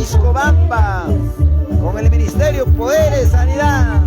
Piscobamba, con el Ministerio Poder y Sanidad.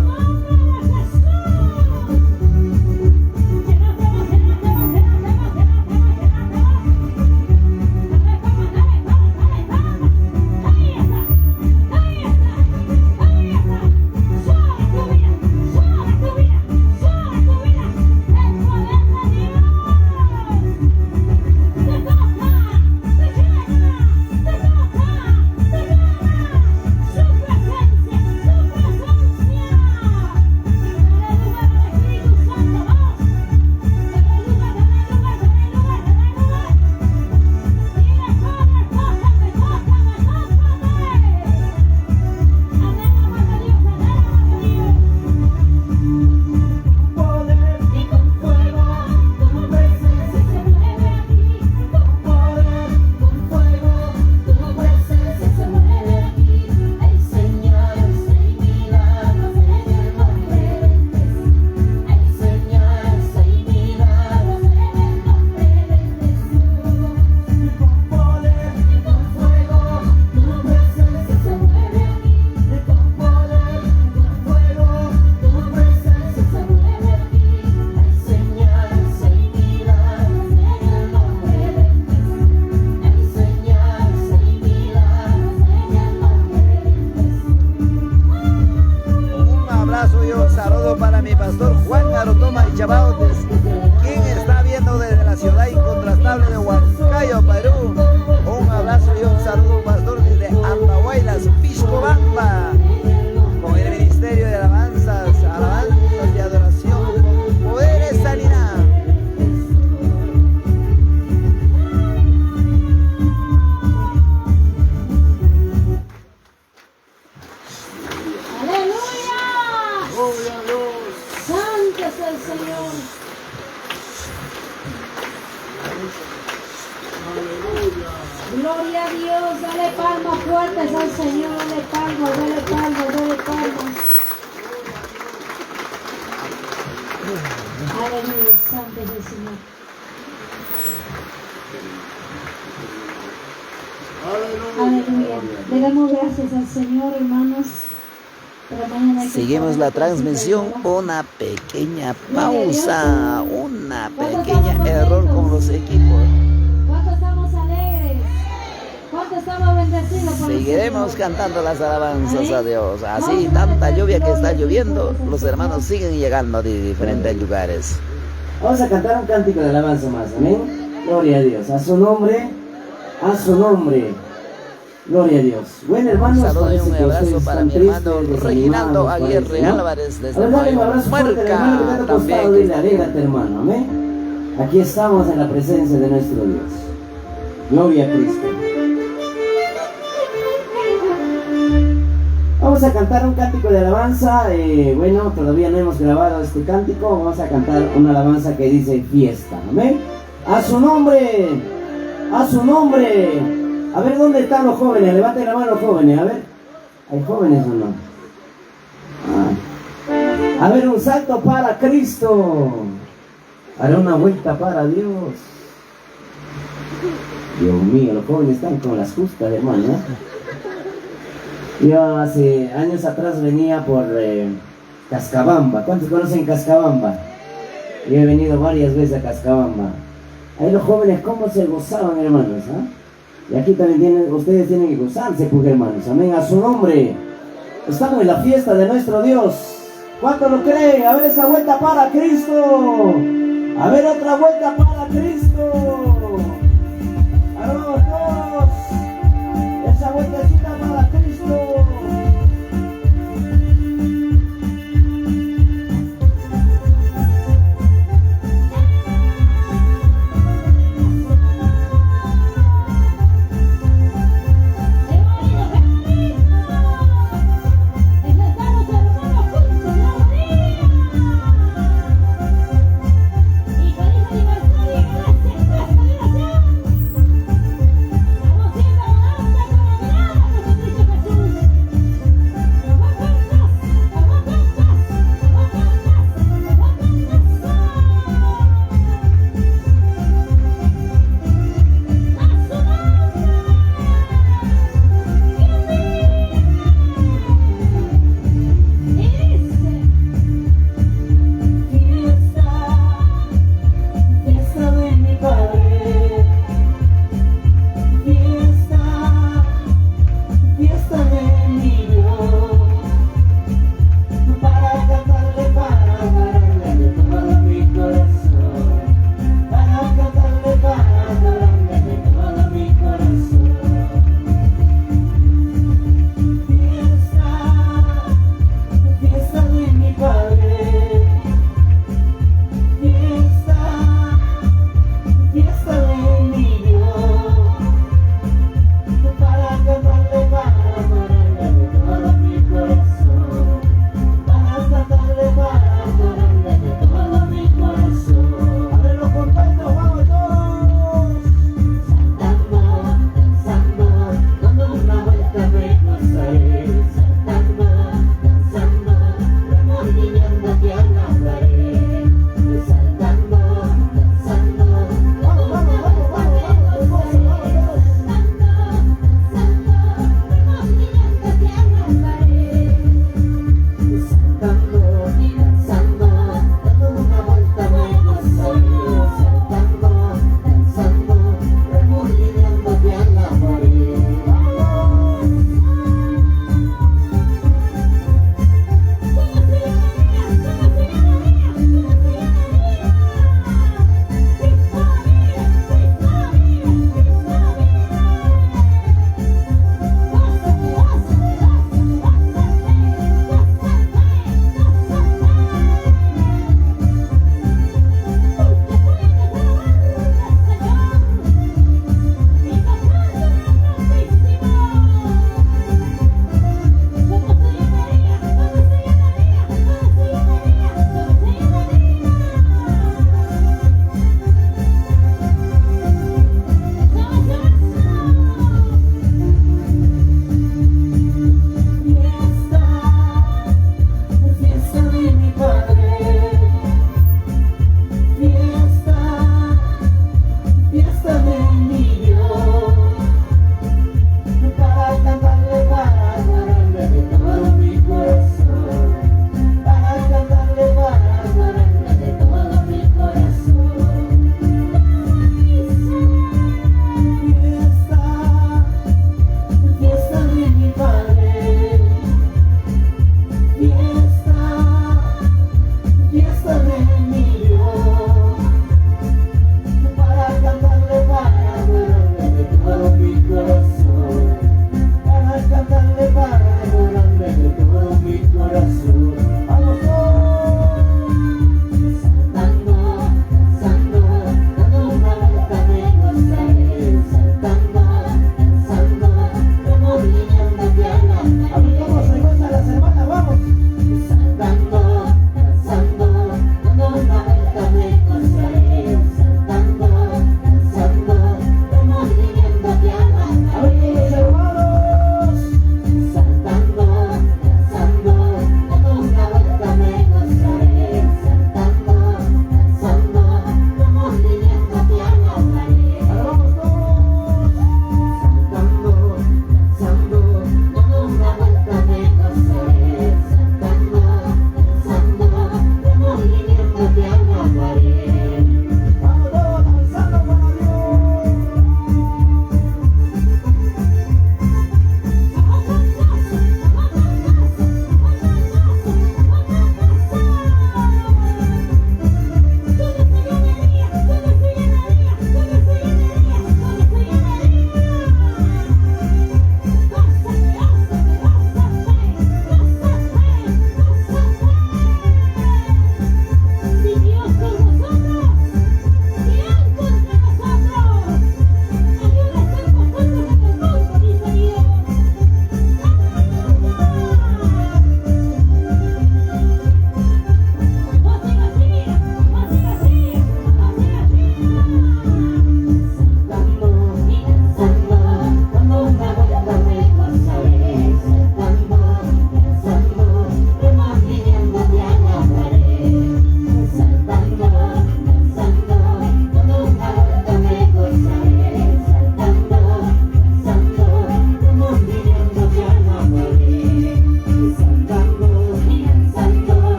Un abrazo y un saludo para mi pastor Juan Arotoma y Chabao, quien está viendo desde la ciudad incontrastable de Huancayo, Perú. Un abrazo y un saludo, pastor, desde Andahuaylas, Piscobamba, con el Ministerio de Alabanzas, Alabanzas y Adoración, con Poder y Sanidad. ¡Aleluya! Gloria a Dios. Santo es el Señor. Aleluya. Gloria a Dios. Dale palmas fuertes al Señor. Dale palmas, dale palmas, dale palmas. Aleluya. Santo es el Señor. Aleluya. Aleluya. Le damos gracias al Señor, hermanos. Pero mañana hay que Seguimos estar la en la transmisión, presentación. una pequeña Gloria a Dios. pausa, una ¿Cuántos pequeña estamos error con contentos? los equipos. ¿Cuántos estamos alegres? ¿Cuántos estamos bendecidos por el Seguiremos Señor? cantando las alabanzas a Amén. Dios. Vamos Así, a darle tanta tres lluvia que está glorias y lloviendo, victorias al los hermanos Señor. siguen llegando de diferentes lugares. Vamos a cantar un cántico de alabanza más, amén. Gloria a Dios. A su nombre, a su nombre. Gloria a Dios. Bueno, Un hermanos, saludo y parece un que abrazo ustedes para están mi hermano tristes, Reginaldo desanimados, Aguirre parece, ¿no? Álvarez A desde ver, dale un abrazo fuerte al hermano que Mayumarca, está a tu también costado, que dile, está alégrate, hermano, amén. Aquí estamos en la presencia de nuestro Dios. Gloria a Cristo. Vamos a cantar un cántico de alabanza. Bueno, todavía no hemos grabado este cántico. Vamos a cantar una alabanza que dice fiesta. Amén. A su nombre. A su nombre. A ver, ¿dónde están los jóvenes? Levanten la mano, jóvenes. A ver. ¿Hay jóvenes o no? Ah. A ver, un salto para Cristo. Haré una vuelta para Dios. Dios mío, los jóvenes están con las justas, hermano, ¿eh? Yo hace años atrás venía por Cascabamba. ¿Cuántos conocen Cascabamba? Yo he venido varias veces a Cascabamba. Ahí los jóvenes cómo se gozaban, hermanos, ¿ah? Y aquí también ustedes tienen que gozarse, pues, hermanos. Amén, a su nombre. Estamos en la fiesta de nuestro Dios. ¿Cuántos lo creen? A ver esa vuelta para Cristo. A ver otra vuelta para Cristo. A ver, vamos todos. Esa vueltecita para Cristo. ¡Qué bonito! ¡Qué bonito! ¡Estamos hermanos juntos! ¡La alegría! Y feliz aniversario, iglesia!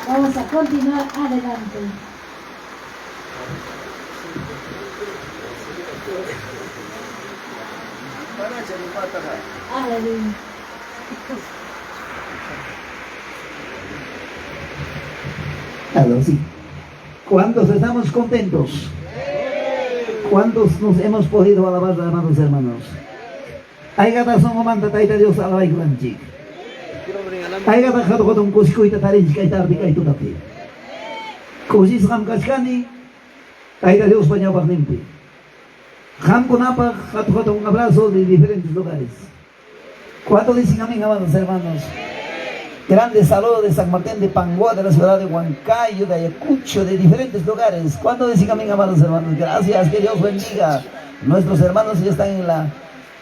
Vamos a continuar adelante. Aleluya. Claro, sí. ¿Cuántos estamos contentos? ¿Cuántos nos hemos podido alabar, amados hermanos? Aygata sonqomanta Tayta Dios alabaykulanchik. Aygata hatun hatun kusikuyta tarinchik kay tarde kay tutapi. Kusisqam kachkani Tayta Diospa ñawpaqninpi. Qamkunapaq hatun hatun abrazo de diferentes lugares. ¿Cuántos dicen amén, amados hermanos? Grandes saludos de San Martín de Pangoa, de la ciudad de Huancayo, de Ayacucho, de diferentes lugares. ¿Cuántos dicen amén, amados hermanos? Gracias, que Dios bendiga. Nuestros hermanos ya están en la...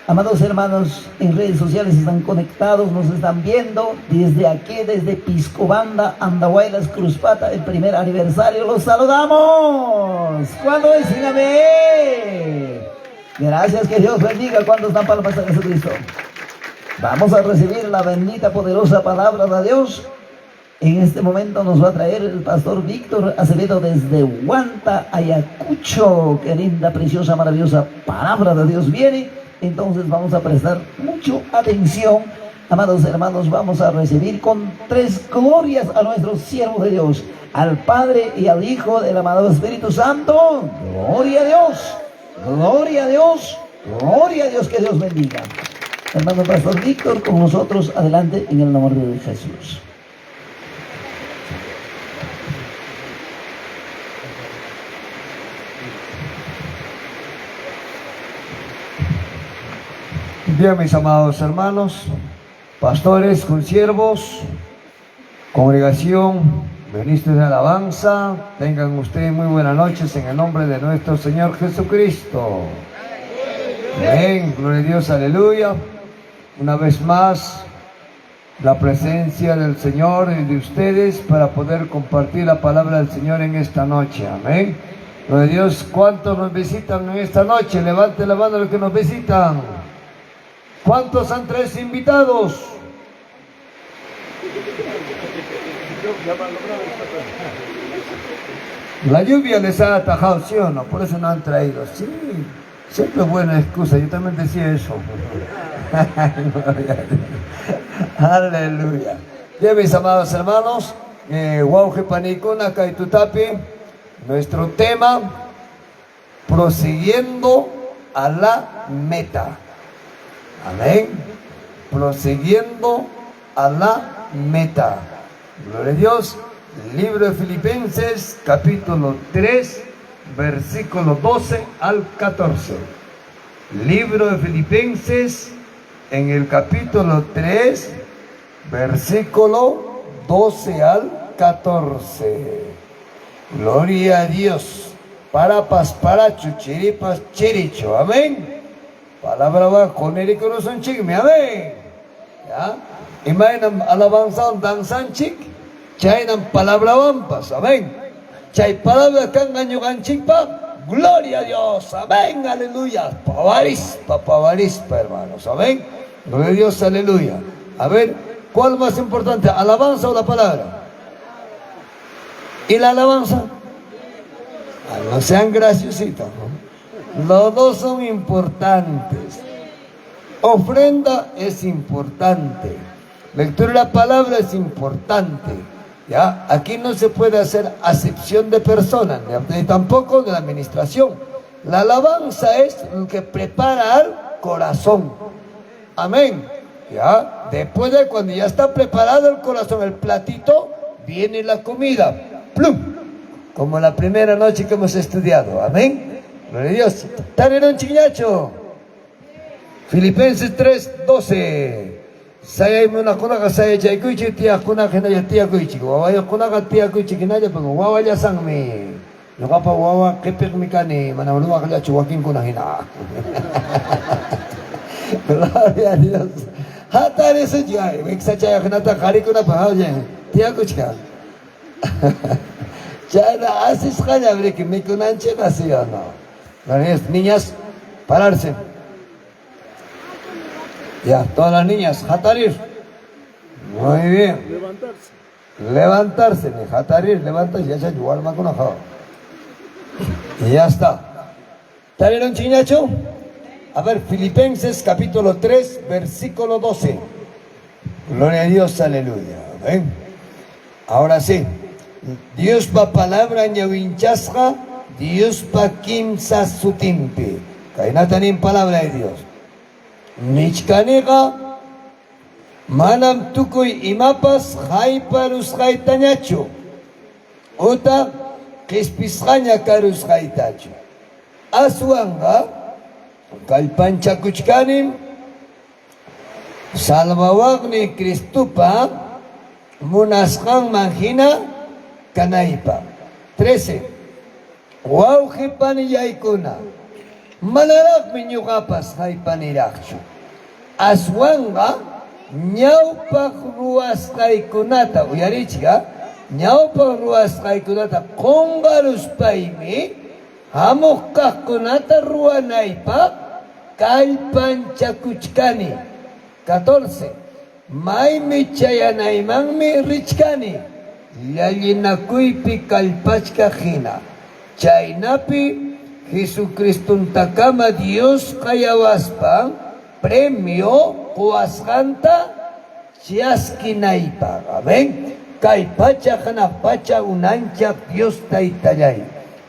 Amados hermanos, en redes sociales están conectados, nos están viendo desde aquí, desde Piscobanda, Andahuaylas, Cruzpata, el primer aniversario. ¡Los saludamos! ¿Cuándo dicen amén? Gracias, que Dios bendiga. ¿Cuántos dan palmas a Jesucristo? Vamos a recibir la bendita, poderosa palabra de Dios. En este momento nos va a traer el pastor Víctor Acevedo desde Huanta, Ayacucho. Qué linda, preciosa, maravillosa palabra de Dios viene. Entonces vamos a prestar mucho atención. Amados hermanos, vamos a recibir con tres glorias a nuestro siervo de Dios, al Padre y al Hijo del amado Espíritu Santo. Gloria a Dios, gloria a Dios, gloria a Dios, que Dios bendiga. Hermano Pastor Víctor, con nosotros, adelante en el nombre de Jesús. Bien, mis amados hermanos, pastores, consiervos, congregación, ministros de alabanza, tengan ustedes muy buenas noches en el nombre de nuestro Señor Jesucristo. Amén, gloria a Dios, aleluya. Una vez más, la presencia del Señor y de ustedes para poder compartir la palabra del Señor en esta noche. Amén. Gloria a Dios, ¿cuántos nos visitan en esta noche? Levante la mano los que nos visitan. ¿Cuántos han tres invitados? La lluvia les ha atajado, ¿sí o no? Por eso no han traído. Sí, siempre es buena excusa, yo también decía eso. Aleluya. Bien, mis amados hermanos, Wauqi panikuna kay tutapi, nuestro tema, prosiguiendo a la meta. Amén. Prosiguiendo a la meta. Gloria a Dios. Libro de Filipenses, capítulo 3, versículo 12 al 14. Libro de Filipenses, en el capítulo 3, versículo 12 al 14. Gloria a Dios. Parapas, paracho, chiripas, chiricho. Amén. Palabra va con el corazón chigme. Amén. ¿Ya? Imaynam alabanza danzanchik, chaynam palabra vampas. Amén. Chay palabra kanqa ñuqanchikpa. Gloria a Dios. Amén. Aleluya. Pavarispa, pavarispa, hermanos. Amén. Gloria a Dios. Aleluya. A ver, ¿cuál más importante? ¿Alabanza o la palabra? ¿Y la alabanza? Ah, no sean graciositos, ¿no? Los dos son importantes. Ofrenda es importante. Lectura de la palabra es importante. ¿Ya? Aquí no se puede hacer acepción de personas, ni tampoco de la administración. La alabanza es lo que prepara al corazón. Amén. ¿Ya? Después de cuando ya está preparado el corazón, el platito, viene la comida. ¡Plum! Como la primera noche que hemos estudiado. Amén. Gloria a Dios. Tarirun chiñacho. Filipenses 3, 12. Sayay munakunaqa sayachaykuychik, tiyaqkunaqa hinalla tiyakuychik. Wawayuqkunaqa tiyakuychik hinalla, porque wawallasanmi. Ñuqapa wawa qipiqmi kani, mana ruwaqllachu wakinkuna hina. Gloria a Dios. Hatarisuchik, ay, wiksachayaqhinata qharikunapa, oye, tiyakuchka. Chayna asisqalla riki mikunanchikqa, ¿sí o no? Gloria a Dios. Niñas, pararse. Ya, todas las niñas, hatarir. Muy bien. Levantarse. Levantarse, ni hatarir, levantarse, yachanchu warmakuna hawa. Y ya está. ¿Tarirunchikñachu? A ver, Filipenses capítulo 3, versículo 12. Gloria a Dios, aleluya. Amén. Ahora sí. Diospa palabra ñawinchasqa, Diospa kimsa sutinpi. Kaynata nin palabra de Dios. Nichkaniqa manam tukuy imapas hayparusqaytañachu utaq qispisqaña karusqaytachu. Aswanqa kallpanchakuchkanim Salvawaqniy Cristopa munasqanman hina kanaypaq. 13. Wawqi panillaykuna, manaraqmi ñuqapas haypaniraqchu. Aswanqa ñawpaq ruwasqaykunata, uyarichik, ñawpaq ruwasqaykunata qunqaruspaymi hamuq kaqkunata ruwanaypaq kallpanchakuchkani. 14. Maymi chayanaymanmi richkani, llallinakuypi kallpachkaq hina. Chaynapi Jesucristontakama Dios qayawaspan premio quwasqanta chaskinaypaq. Amén. Kay pacha hanaq pacha unanchaq Dios Taytallay,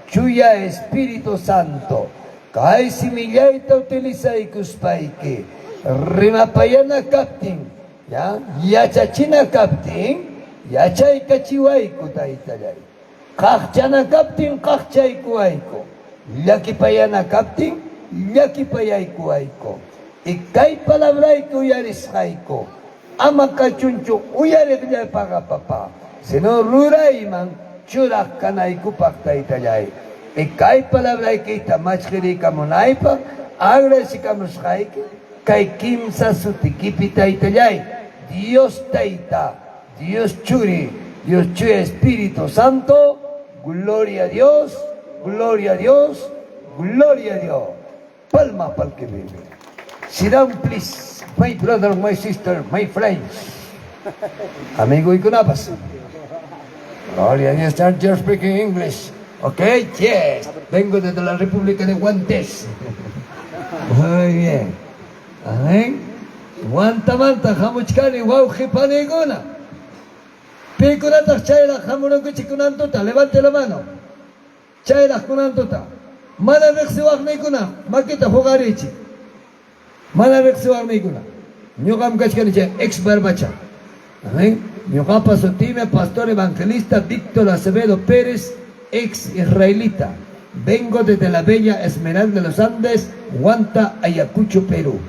Chuya Espíritu Santo, kay simillayta utilizaykuspayki rimapayana kaptin, ya, yachachina kaptin, yachaykachiwayku Taytallay. Qaqchana kaptin qaqchaykuwayku, llakipayana kaptin llakipayaykuwayku. Y kay palabrayki uyarisqayku, ama kachunchu uyariqllapaqa papá, sino rurayman churaq kanaykupaq Taytallay. Y kay palabraykita machqiriykamunaypaq agradecikamusqayki kay kimsa sutikipi Taytallay, Dios Tayta, Dios Churi, Dios Chuya Espíritu Santo, gloria a Dios, gloria a Dios, gloria a Dios. Palma pa'l que vive. Sit down, please, my brother, my sister, my friends. Amiguykunapas. Gloria a Dios, you're speaking English. Okay, yes. Vengo desde la República de Guantes. Muy bien. Amén. Huantamanta hamuchkani wawqi paniykuna. Pikunataq chayraq hamurunkichik kunan tuta? Levante la mano. Chayraq kunan tuta. Mana riqsiwaqniykuna makita huqarichik. Mana riqsiwaqniykuna. Ñuqam kachkani chay ex barbacha. Amén. Ñuqapa sutiymi pastor evangelista Víctor Acevedo Pérez, ex israelita. Vengo desde la bella Esmeralda de los Andes, Huanta, Ayacucho, Perú.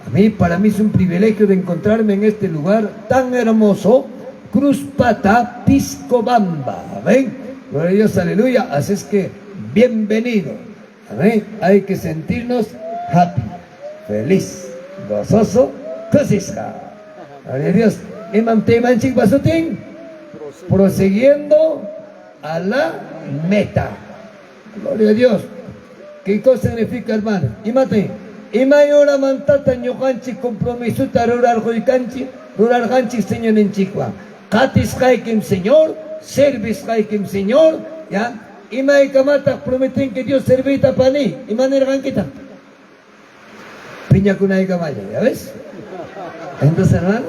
A mí, para mí es un privilegio de encontrarme en este lugar tan hermoso, Cruz Pata, Piscobamba. Amén. Gloria a Dios, aleluya. Así es que, bienvenido. Amén. Hay que sentirnos happy, feliz, gozoso, kusisqa. Gloria a Dios. Imam temanchik pasutin, prosiguiendo a la meta. Gloria a Dios. ¿Qué cosa significa, hermano? Imate, imay horamantata ñuqanchik compromisota rurarquykanchik, rurarqanchik Señorninchikwan. Qatisqaykim Señor, servisqaykim Señor, ya. Imaykamataq prometinki Dios serviyta pani, ima nirqankitaq? Piñakunaykamalla, ¿ya ves? Entonces, hermano,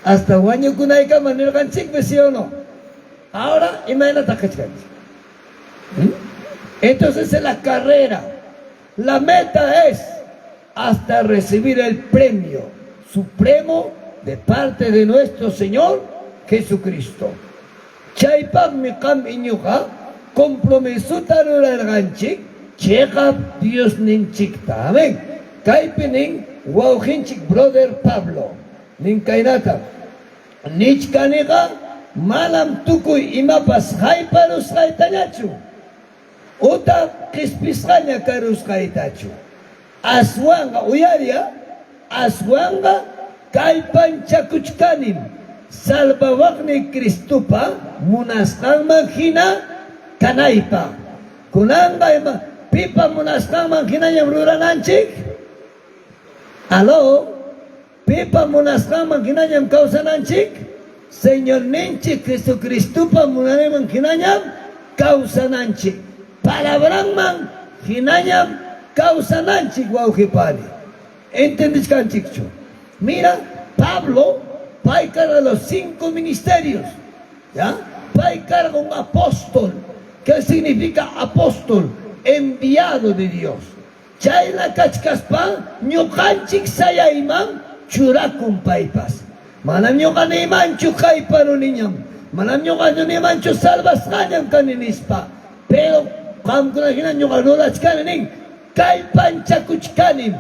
hasta wañukunaykama nirqanchikmi, ¿sí o no? Ahora, imaynataq kachkanchik? Entonces es la carrera. La meta es hasta recibir el premio supremo de parte de nuestro Señor Jesucristo. Chaypaqmi qam ñuqa compromisota rurarqanchik chiqap Diosninchikta. Amén. Kaypi nin wawqinchik brother Pablo. Nin kaynata. Nichkaniqa manam tukuy imapas hayparusqaytañachu utaq qispisqaña karusqaytachu. Aswanqa uyariya, aswanqa kallpanchakuchkanim salvawaqniy Cristopa munasqanman hina kanaypaq. Kunanqa ima pipa munasqanman hinañam rurananchik? Aló, pipa munasqanman hinañam kawsananchik? Señorninchik Jesucristopa munayninman hinañam kawsananchik. Palabranman hinañam kawsananchik, wawqi pani. Entendichkanchikchu? Mira, Pablo, pay karqa los cinco ministerios, ¿ya? Pay karqa un apóstol. ¿Qué significa apóstol? Enviado de Dios. Chayna kachkaspa ñuqanchik sayayman churakun paypas. Manam ñuqa niymanchu hayparuniñam, manam ñuqa niymanchu salvasqañam kani nispa. Pero qamkuna hina ñuqa rurachkani nin, kallpanchakuchkanim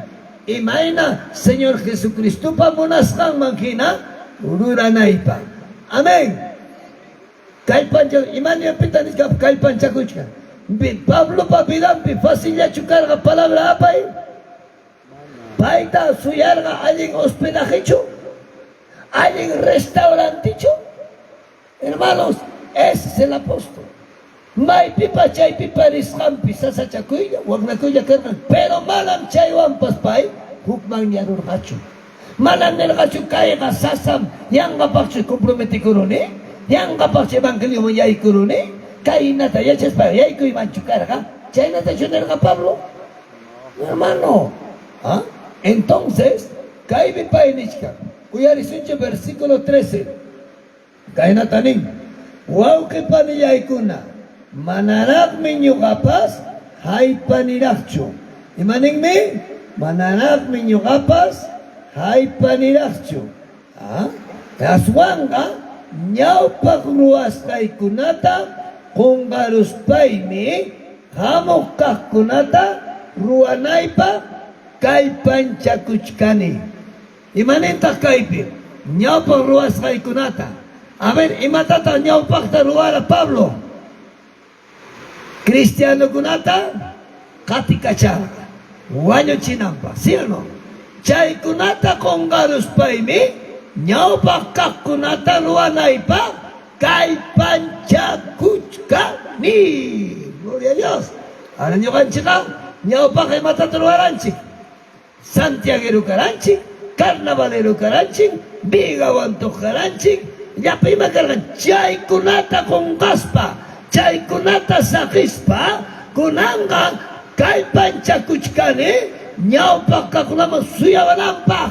imayna Señor Jesucristopa munasqanman hina ruranaypaq. Amén. Kallpancha imaniyapitaq nichka kallpanchakuchkan? Pablopa vidanpi facillachu karqa palabra apay? Payta suyarqa allin hospedajechu? Allin restaurantechu? Hermanos, ese es el apóstol. Maypipas chaypipas risqanpi sasachakuylla, waqnakuylla karqan, pero manam chaywanpas pay hukmanyarurqachu. Manam nirqachu kayqa sasam, yanqapaqchu comprometikuruni, yanqapaqchu evangelioman yaykuruni, kaynata yachaspa yaykuymanchu karqa, chaynatachu nirqa Pablo? Hermano, ¿ah? Entonces, kaypi pay nichkan, uyarisunchik versículo 13. Kaynata nin, Wawqi panillaykuna, manaraqmi ñuqapas haypaniraqchu. Ima ninmi? Manaraqmi ñuqapas haypaniraqchu. Ah, aswanqa ñawpaq ruwasqaykunata qunqaruspaymi hamuq kaqkunata ruwanaypaq kallpanchakuchkani. Imanintaq kaypi ñawpaq ruwasqaykunata? A ver, imatataq ñawpaqta ruwara Pablo? Cristianokunata qatikacharqa wañuchinanpaq, ¿sí o no? Chaykunata qunqaruspaymi ñawpaq kaqkunata ruwanaypaq kallpanchakuchkani. Gloria a Dios. Ahora ñuqanchikqa ñawpaq imatata ruwaranchik? Santiaguero karanchik, carnavalero karanchik, vigawantuq karanchik, llapa ima karqan chaykunata qunqaspa, chaykunata saqispa, kunanqa kallpanchakuchkani ñawpaq kaqkunaman suyawananpaq,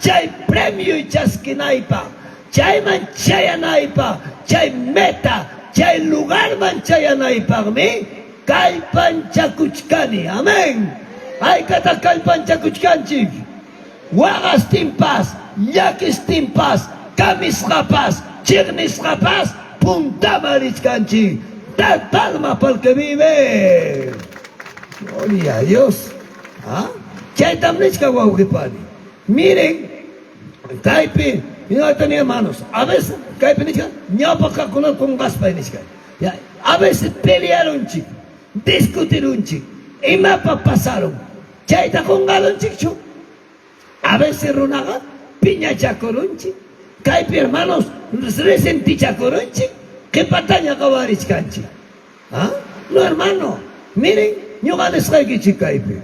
chay premioy chaskinaypaq, chayman chayanaypaq, chay meta, chay lugarman chayanaypaqmi kallpanchakuchkani. Amén. Haykataq kallpanchakuchkanchik? Waqastinpas, llakistinpas, kamisqapas, chiqnisqapas puntaman richkanchik. Dad palma pa'l que vive. Gloria a Dios. ¿Ah? Chaytam nichkan wawqi pani. Miren, kaypi, hermanos, a veces kaypi nichkan ñawpaq kaqkunata qunqaspay nichkan. A veces pelearunchik, discutirunchik, imapa pasarun, chayta qunqarunchikchu. A veces runaqa piñachakurunchik, kaypi hermanos resentichakurunchik, qhipataña qawarichkanchik. ¿Ah? No, hermano, miren, ñuqa nisqaykichik kaypi.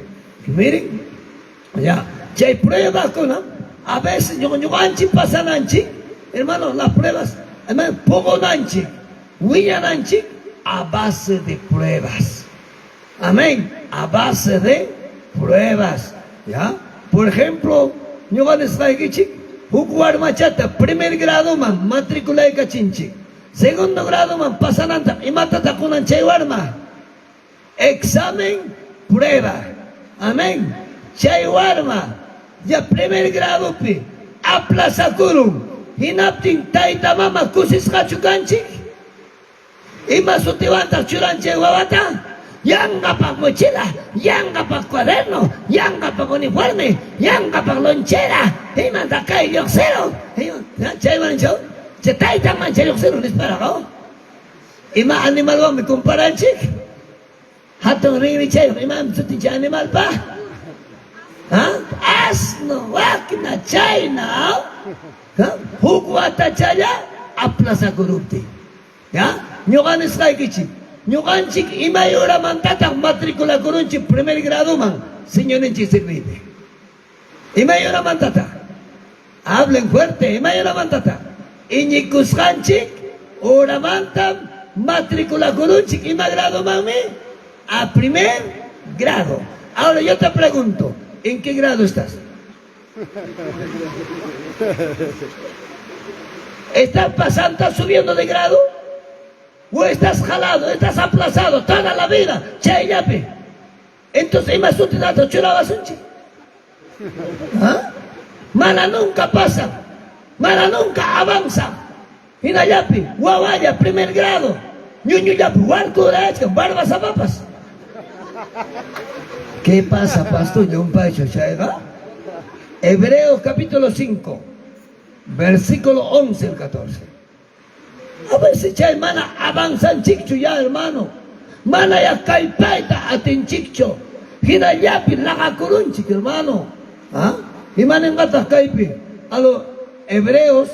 Miren, ya, chay pruebakuna a veces ñuqanchik pasananchik, hermano, las pruebas, hermano, puqunanchik, wiñananchik a base de pruebas. Amén, a base de pruebas. ¿Ya? Por ejemplo, ñuqa nisqaykichik, huk warmachata primer gradoman matriculaykachinchik. Segundo gradoman pasananta imatataq kunan chay warma? Examen, prueba. Amén. Chay warma ya primer gradopi aplazakurun. Hinaptin tayta mama kusisqachu kanchik? Ima sutiwantaq churan chay wawata? Yanqapaq mochila, yanqapaq cuaderno, yanqapaq uniforme, yanqapaq lonchera, imantaq kay lluqsirun? Chaywan chay taytanman chay lluqsirun nisparaq. Ima animalwanmi comparanchik? Hatun rinrichayuq imam sutin chay animalpa? Asno, wakna, chayna. Huk watachalla aplazakuruptin. Ya? Ñuqa nisqaykichik, ñuqanchik imay horamantataq matriculakurunchik primer gradoman Señorninchik serviypi? Imay horamantataq? Hablen fuerte, imay horamantataq? Iñikusqanchik horamantam matriculakurunchik ima gradomanmi? A primer grado. Ahora yo te pregunto, ¿en qué grado estás? ¿Estás pasando, estás subiendo de grado? ¿O estás jalado, estás aplazado toda la vida? Chayllapi. Entonces, ima sutitata churawasunchik? ¿Ah? Mana nunca pasa, mana nunca avanza. Hinallapi, wawalla, primer grado. Ñuñullapi, warkurachkan, barbasapapas. ¿Qué pasa, pastor? Llumpaychu chayqa? Hebreos capítulo 5, versículo 11 al 14. A ver si chay mana avanzanchikchu ya, hermano. Mana ya kallpayta atinchikchu. Hinallapi laqakurunchik, hermano. ¿Ah? Imaninqataq kaypi? A los Hebreos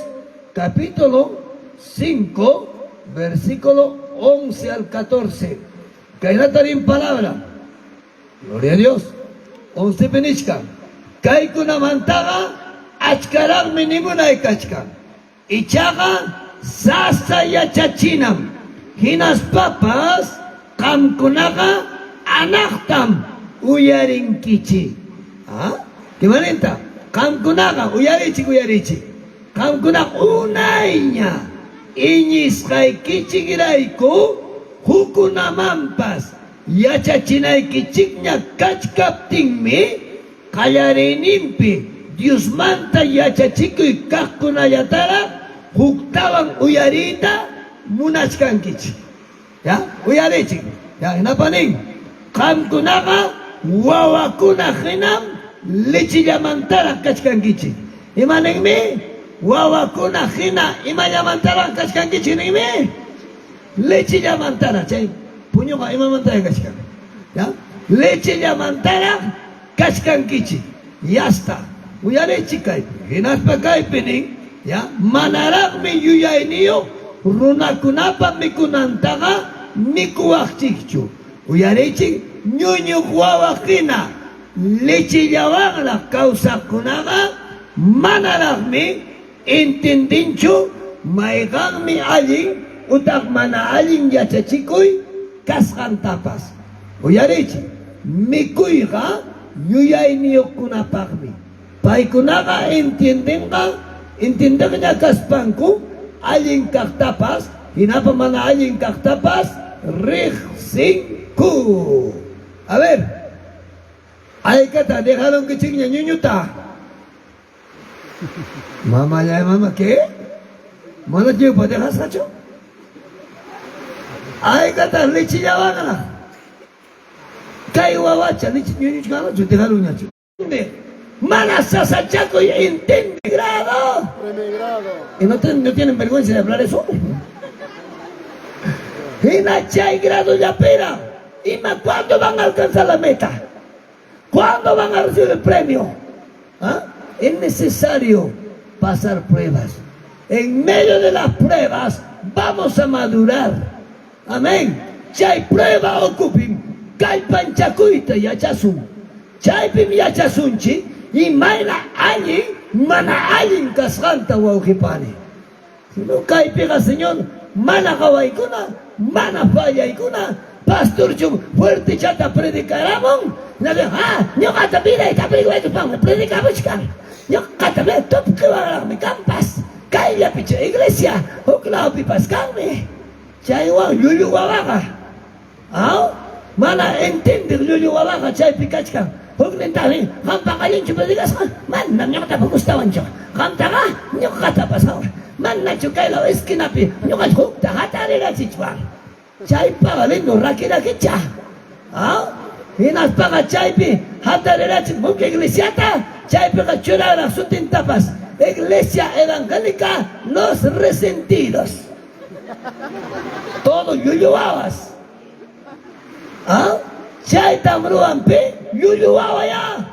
capítulo 5, versículo 11 al 14. Kaynata rin palabra. Gloria a Dios. 11 pinichkan. Kaykunamantaqa achkaraqmi nimunay kachkan. Ichaqa sasa yachachinam. Hinaspapas qamkunaqa anaqtam uyarinkichik. ¿Ah? ¿Qué? Qamkunaqa uyarichik, uyarichik. Qamkunaqa unayña iñisqaykichikrayku hukkunamanpas yachachinaykichikña kachkaptinmi qallariyninpi Diosmanta yachachikuy kaqkunallataraq huktawan uyariyta munachkankichik. Ya, uyarichik. Ya, hinapanin qamkunaqa wawakuna hinam lechillamantaraq kachkankichik. Imaninmi? Wawakuna hina imallamantaraq kachkankichik ninmi? Lechillamantaraq. Chay puñuqa imamantaraq kachkan? Ya? Lechillamantaraq kachkankichik. Ya está. Uyarichik kaypi. Hinaspa kaypi nin, ya, manaraqmi yuyayniyuq runakunapa mikunantaqa mikuwaqchikchu. Uyarichik, ñuñuq wawa hina lechillawanraq kawsaqkunaqa manaraqmi entendinchu mayqanmi allin utaq mana allin yachachikuy kasqantapas. Uyarichik, mikuyqa yuyayniyuqkunapaqmi. Paykunaqa entiendenqa, entiendeqña kaspanku allin kaqtapas, hinapa mana allin kaqtapas riqsinku. A ver, haykata dejarunkichikña ñuñuta. Mamá ya, mamá, ¿qué? Mana tiempo dejasqachu? Haykata lechillawanraq. Kay wawacha leche ñuñuchkanachu dejarunñachu. Mana sasachakuy entiende grado. Primer grado. ¿Y no tienen vergüenza de hablar eso? Hina chay grado ya pera. ¿Y cuándo van a alcanzar la meta? ¿Cuándo van a recibir el premio? ¿Ah? Es necesario pasar pruebas. En medio de las pruebas vamos a madurar. Amén. Chay prueba ukupim. Kallpanchakuyta yachasun. Chaypim yachasunchik imayna allin mana allin kasqanta wawqipani. Sino kaypiqa Señor mana qawaykuna, mana fallaykuna, pastorchum fuertechata predicaramun, ah, ñuqata vidayta predicaykuspanmi predicamuchkan. Ñuqata tupqiwanraqmi kampas. Kayllapichu iglesia huk lawpipas kanmi. Chaywan llullu wawaqa. Ah, mana entendiq llullu wawaqa chaypi kachkan. Huknintaqmi qampaq allinchu predicasqa, manam ñuqatapas gustawanchu. Qamtaqa ñuqatapas manachu kay law esquinapi ñuqa hukta hatarirachichwan. Chaypaqa lindo raki-rakicha. Ah, hinaspaqa chaypi hatarirachin huk iglesiata, chaypiqa churaraq sutintapas. Iglesia Evangélica Los Resentidos. Todo llullu wawas. ¿Ah? Chaytam ruwanpi llullu wawa ya.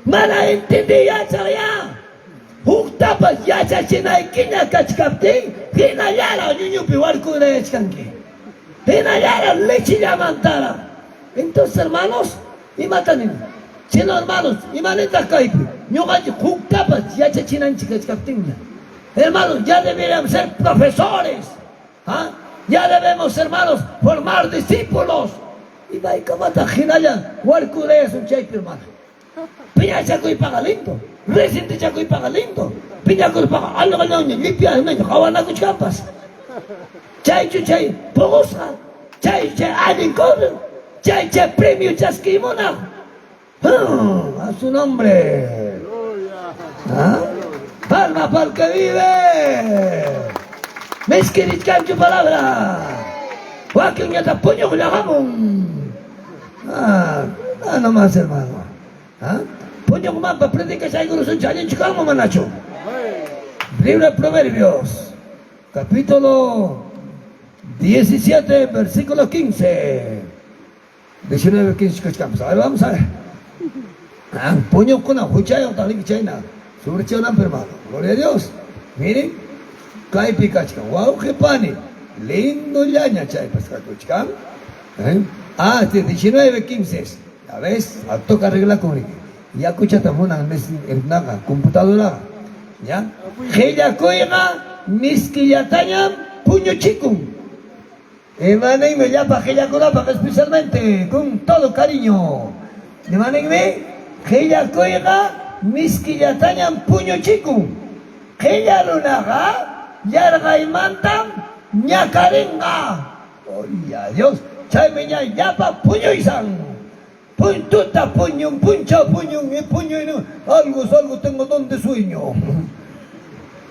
Mana entendí yachaq ya. Huktapas yachachinaykiña kachkaptin hinallaraq ñuñupi warkurayachkanki. Hinallaraq lechillamantaraq. Entonces, hermanos, imata nin? Chino, hermanos, imanitaq kaypi? Ñuqanchik huktapas yachachinanchik kachkaptinña. Hermanos, ya deberíamos ser profesores. ¿Ah? Ya debemos, hermanos, formar discípulos. Y maykamataq hinalla warkurayasun chaypi, hermano. Piñachakuypaqa lindo, resentichakuypaqa lindo, piñakuspaqa alqallaña llipyanaña qawanakuchkanpas. Chaychu chay puqusqa, chay chay allin correr, chay chay premio chaskiy munaq. A su nombre. ¿Ah? Palma pa'l que vive. Miskirichkanchu palabra. Wakinñata puñuqlla hamun. Ah, ah, nomás, hermano. ¿Ah? Puñuqmanpa predicashaykurusunchik allinchu kanman manachu. Libro de Proverbios, capítulo 17, versículo 15. 19, 15 kachkanpas. A ver, vamos a ver. Ah, puñuqkuna huchayuq taqliki chayna. Surchanampa, hermano. Gloria a Dios. Miren, kaypi kachkan. Wawqi pani, lindollaña chaypas kakuchkan. ¿Eh? Ah, este 19, 15 es. Ya ves, toca arreglar con Yakuchata munan naqa computadora. ¿Ya? Qillakuyqa miskillatañam puñuchikun. Imaninmi llapa qillakunapaq especialmente con todo cariño. Imaninmi qillakuyqa miskillatañam puñuchikun. Qilla runaqa yarqaymantam ñakarinqa. Gloria a Dios. Chaymi ña llapa puñuysan. Tuta puñun, punchaw puñun, y puñuy, algo, algo tengo donde sueño.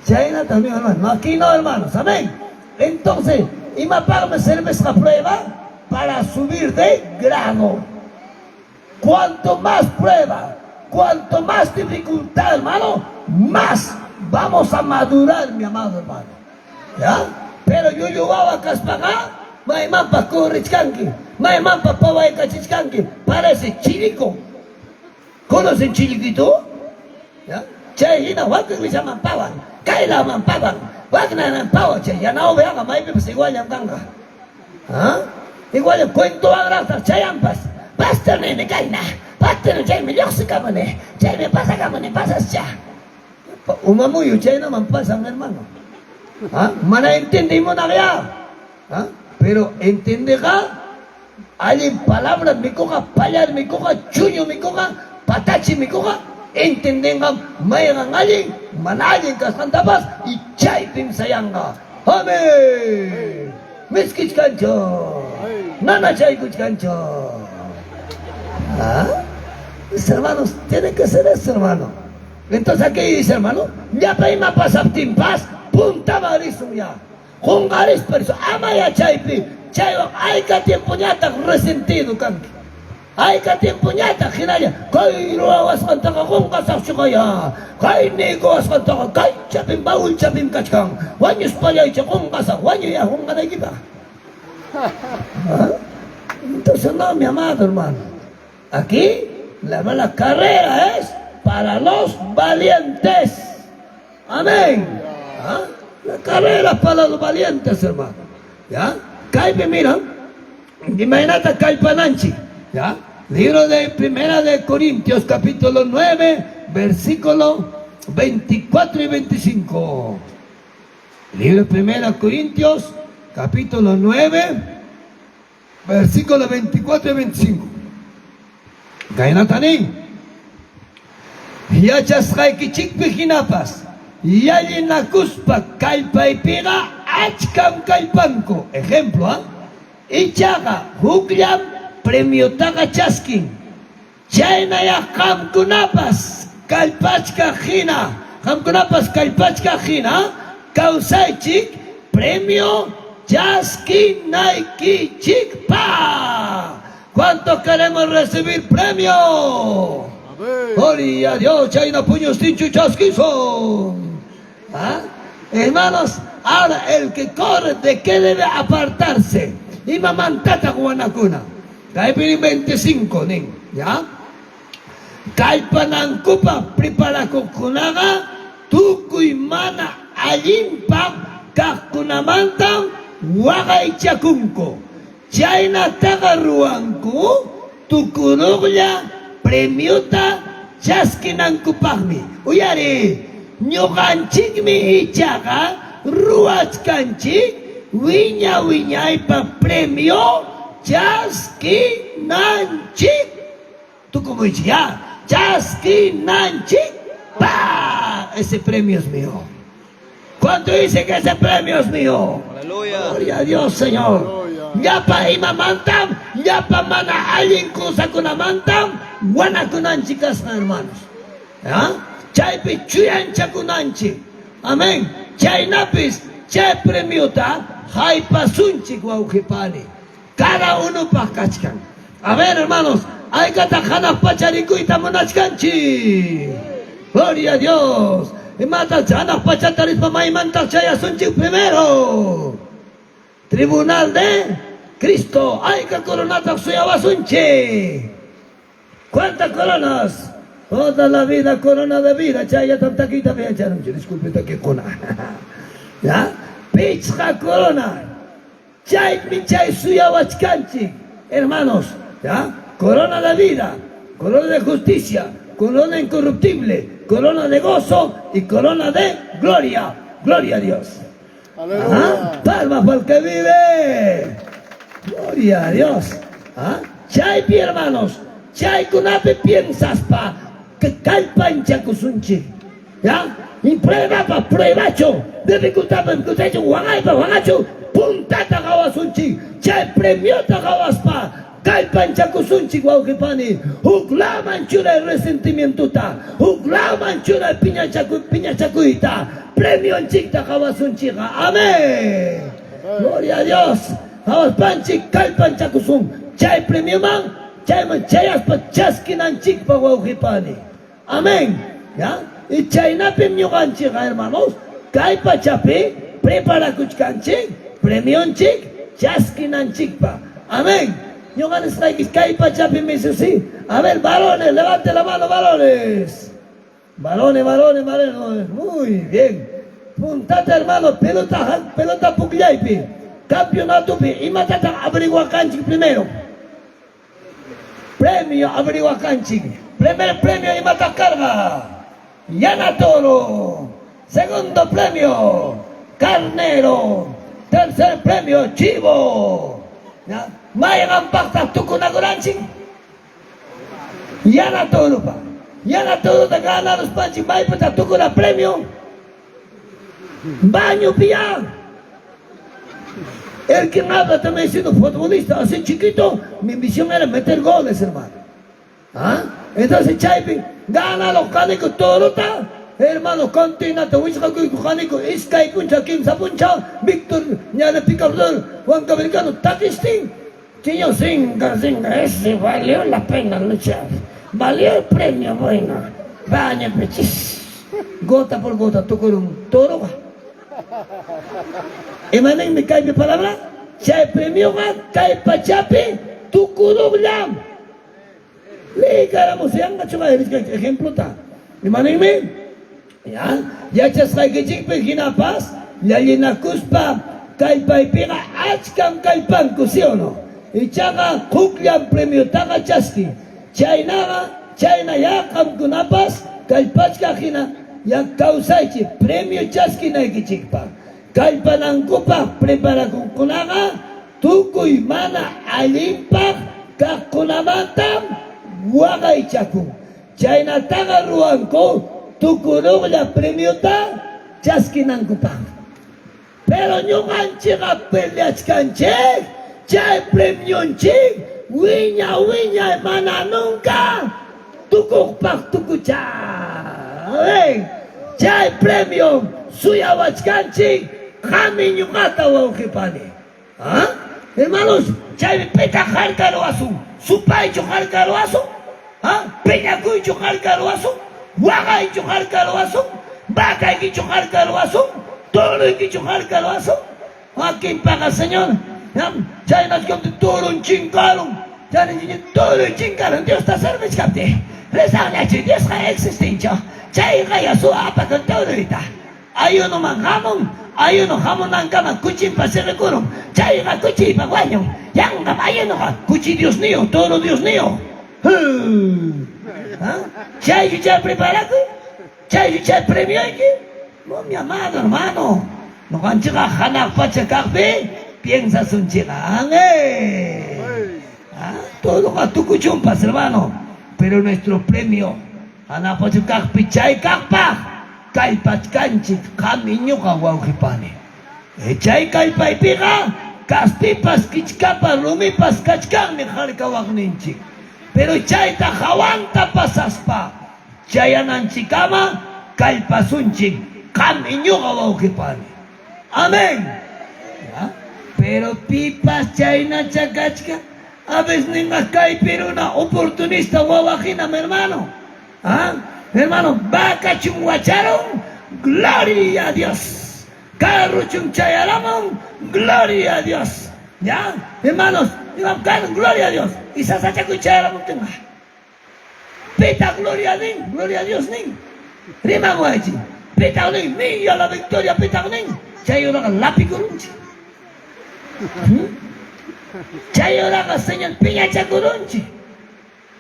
Chayna también, hermano. No, aquí no, hermanos. Amén. Entonces, imapaqmi sirve prueba para subir de grado. Cuanto más prueba, cuanto más dificultad, hermano, más vamos a madurar, mi amado hermano. ¿Ya? Pero llullu wawa kaspaqa, maymanpas corrichkanki, maymanpas pawaykachichkanki, parece chilico. ¿Conocen chiliquito? ¿Ya? Chay hina wak iglesiaman pawan, kaylaman pawan, waknaman pawan, chay yana ovejaqa maypipas iguallam kanqa. ¿Ah? Igual cuentowanraqtaq chayampas. Pastor nini kayna, pastor chaymi lluqsikamuni, chaymi pasakamuni, pasascha. Umamuyu chaynaman pasan, hermano. ¿Ah? Mana entiendiymunaqya. ¿Ah? Pero entiendeqa allin palabra mikuqa, pallar mikuqa, chuño mikuqa, patachi mikuqa, entiendenqa mayqan allin, mana allin kasqantapas y chaypim sayanqa. Amén. Miskichkanchu. Nanachaykuchkanchu. ¿Ah? Mis hermanos, tienen que ser eso, hermano. Entonces aquí dice, hermano, llapa ima pasaptinpas, puntaman risun ya. Qunqarispa risun, amaya chaypi, chaywan ayka tiempoñataq resentido kanki. Ayka tiempoñataq hinalla, kay ruwawasqantaqa qunqasaqchu kaya, kay niykuwasqantaqa kay chapim baúl chapim kachkan, wañuspallaycha qunqasaq, wañuya qunqanaykipaq. ¿Ah? Entonces no, mi amado hermano. Aquí la mala carrera es para los valientes. Amén. ¿Ah? La carrera es para los valientes, hermano. ¿Ya? Kaypi, mira. Imagínate kallpananchik. ¿Ya? Libro de Primera de Corintios, capítulo 9, versículo 24 y 25. Libro de Primera Corintios, capítulo 9, versículo 24 y 25. Kaynata nin. Yachasqaykichikpi hinapas, yallinakuspa kallpaypiqa achkam kallpanku. Ejemplo, ¿ah? Ichaqa hukllam premiotaqa chaskin. Chaynayaq qamkunapas kallpachkaq hina, qamkunapas kallpachkaq hina kawsaychik premio chaskinaykichikpaq. ¿Cuántos queremos recibir premio? Gloria a Dios, chayna puñustinchu chaskisun. ¿Ah? Hermanos, ahora el que corre, ¿de qué debe apartarse? Imamantataq wanakuna. Kaypi 25 nin, ¿ya? Kallpanankupaq preparakuqkunaqa tukuy mana allinpaq kaqkunamantam waqaychakunku. Chaynataqa ruwanku tukuruqlla premiota chaskinankupaqmi. Uyari, Ñuqanchikmi ichaqa ruwachkanchik wiña wiñaypaq premio chaskinanchik. Tukumuychik ya, chaskinanchikpaq. Ese premio es mío. ¿Cuánto dice que ese premio es mío? Aleluya. Gloria a Dios, Señor. Llapa imamantam, llapa mana allin kusakunamantam, wanakunanchik kasqa, hermanos. ¿Ya? Chaypi chuyanchakunanchik. Amén. Chaynapis chay premiota haypasunchik, wawqipani. Cada unupaq kachkan. A ver, hermanos, haykataq hanaq pacha rikuyta munachkanchik. Gloria a Dios. Imata hanaq pachata rispa maymantaq chayasunchik primero. Tribunal de Cristo. Hayka coronataq suyawasunchik. ¿Cuántas coronas? Toda la vida corona de vida. Chayllatam takiyta yacharunchik. Disculpe takikuna. ¿Ya? Pichqa corona. Chaymi chay suyawachkanchik, hermanos. ¿Ya? Corona de vida, corona de justicia, corona incorruptible, corona de gozo y corona de gloria. Gloria a Dios. Aleluya. Palmas para el que vive. Gloria a Dios. ¿Ah? Chaypi, hermanos, chaykunapi piensaspa que kallpanchakusunchik. ¿Ya? Y prueba pruebachu, dificultad dificultachu, waqaypa waqachu, puntata qawasunchik, chay premiota qawaspa, kallpanchakusunchik wawqipani, huklaman churay resentimientuta, huklaman churay piñachakuyta, premionchikta qawasunchikqa. Amén. Gloria a Dios. Qawaspanchik kallpanchakusun, chay premioman, chayman chayaspa chaskinanchikpa wawqipani. Amén. ¿Ya? Y chaynapim ñuqanchikqa, hermanos, kay pachapi preparakuchkanchik, premionchik chaskinanchikpa. Amén. Ñuqa nisqayki kay pachapi sí. A ver, varones, levante la mano, varones. Varones, varones, varones. Muy bien. Puntata, hermano, pelota, pelota pukllaypi. Campeonatopi, imatataq averiguakanchik primero. Premio averiguakanchik. Primer premio imataq karqa. Yana toro. Segundo premio, carnero. Tercer premio, chivo. ¿Ya? Mayqanpaqtaq tukunakuranchik. Yana toropa. Yana torota ganaruspanchik maypataq tukuna premio. Bañopi ya. El que habla también siendo futbolista, así chiquito, mi misión era meter goles, hermano. ¿Ah? Entonces chaypi gana los kaniku torota, hermano, continente, wisqakuyku kaniku, iskay puncha, kimsa puncha, Víctor, ñana picador, Juan Cabricano, takistin, Chiño, singa, singa, ese valió la pena luchar, valió el premio, bueno, baño, pechis, gota por gota, tocó un toro. Imaninmi kaypi palabra, chay premioqa kay pachapi tukuruqllam. Leykaramus yanqachu ejemplota. Imaninmi? Ya, yachasqaykichikpi hinapas llallinakuspa kallpaypiqa achkam kallpanku, ¿sí o no? Ichaqa hukllam premiotaqa chaskin. Chaynaqa, chayna ya qamkunapas kallpachkaq hina ya kawsaychik premio chaskinaykichikpaq. Kallpanankupaq preparakuqkunaqa tukuy mana allinpaq kaqkunamantam waqaychakun. Chaynataqa ruwanku tukuruqlla premiota chaskinankupaq. Pero ñuqanchikqa peleachkanchik chay premionchik wiña wiñay mana nunca tukuqpaq tukucha. Amén. Chay premio suyawachkanchik qami ñuqata wawqipani. ¿Ah? Hermanos, chaymi pitaq harkaruwasun, supaychu harkaruwasun, ¿ah? Piñakuychu harkaruwasun, waqaychu harkaruwasun, vacaykichu harkaruwasun, toruykichu harkaruwasun. Wakinpaqa, Señor, chaynachkaptin turun chinkarun, chayna turun chinkarun, Diosta servichkaptin, rezaqñachu Diosqa existinchu, chayqa suwa apakun turuyta. Ayunoman hamun, ayuno hamunankama kuchinpa siqikurun, chayqa kuchiypa wañun, yanqam ayunoqa kuchi Dios niyo, toro Dios niyo. ¿Ah? Chaychu chay preparakuy? Chaychu chay premioyki? No, mi amado hermano. Ñuqanchikqa hanaq pacha kaqpi piensasunchikqa. Amén. Ah, Todoqa tukuchunpas, hermano. Pero nuestro premio hanaq pacha kaqpi chay kaqpaq kallpachkanchik qam y ñuqa wawqi pani. Chay kallpaypiqa kaspipas, kichkapas, rumipas kachkanmi harkawaqninchik. Pero chayta hawanta pasaspa chayananchikkama kallpasunchik qam y ñuqa wawqi pani. Amén. ¿Ya? Pero pipas chaynacha kachkan, a veces ninqa kaypi runa oportunista wawa hinam, hermano. ¿Ah? Hermano, vacachun wacharun, gloria a Dios. Carruchun chayaramun, gloria a Dios. ¿Ya? Hermanos, imam kan, gloria a Dios. Y sasachakuy chayaramuptinqa. Pita gloria nin, gloria a Dios nin. Rimamuwaychik. Pita nin, milla la victoria, pita nin. Chay uraqa lapikurunchik. Chay uraqa Señor piñachakurunchik.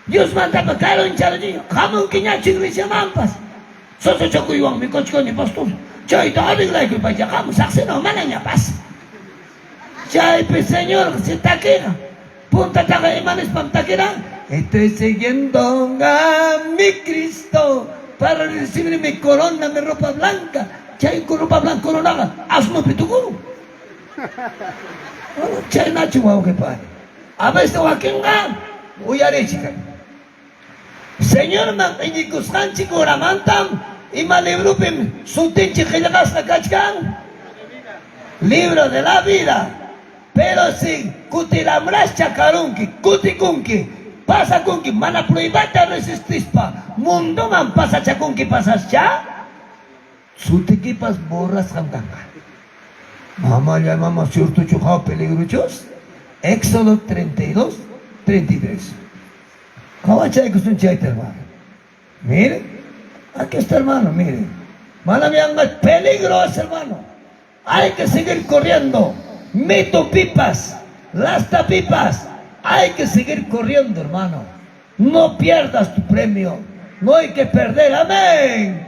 Diosmantapas karuncharunchik. Hamunkiñachu iglesiamanpas. Sasachakuywanmi kachkani, pastor. Chayta arreglaykuy paycha hamu saqsinawan manañapas. Chaypi Señor si takiqa. Puntataqa ima nispam takira? Estoy siguiendo a mi Cristo para recibir mi corona, mi ropa blanca. Chay ropa blanca coronaqa asnopi tukurun. Chaynachu wawqi pani. A veces wakinqa uyarichik kay. Señorman iñikusqanchik horamantam ima librupim sutinchik qillqasqa kachkan? Libro de la vida. Pero si kutiramrascha karunki, kutikunki, pasakunki, mana pruebata resistispa, mundoman pasachakunki pasascha, sutikipas borrasqam kanqa. Mamalla mama ciertochu haw peligrochus? Éxodo 32, 33. Qawachaykusun chayta, hermano. Mire, aquí está, hermano, mire. Manam yanqa peligro es, hermano. Hay que seguir corriendo. Mito pipas, lasta pipas. Hay que seguir corriendo, hermano. No pierdas tu premio. No hay que perder. Amén.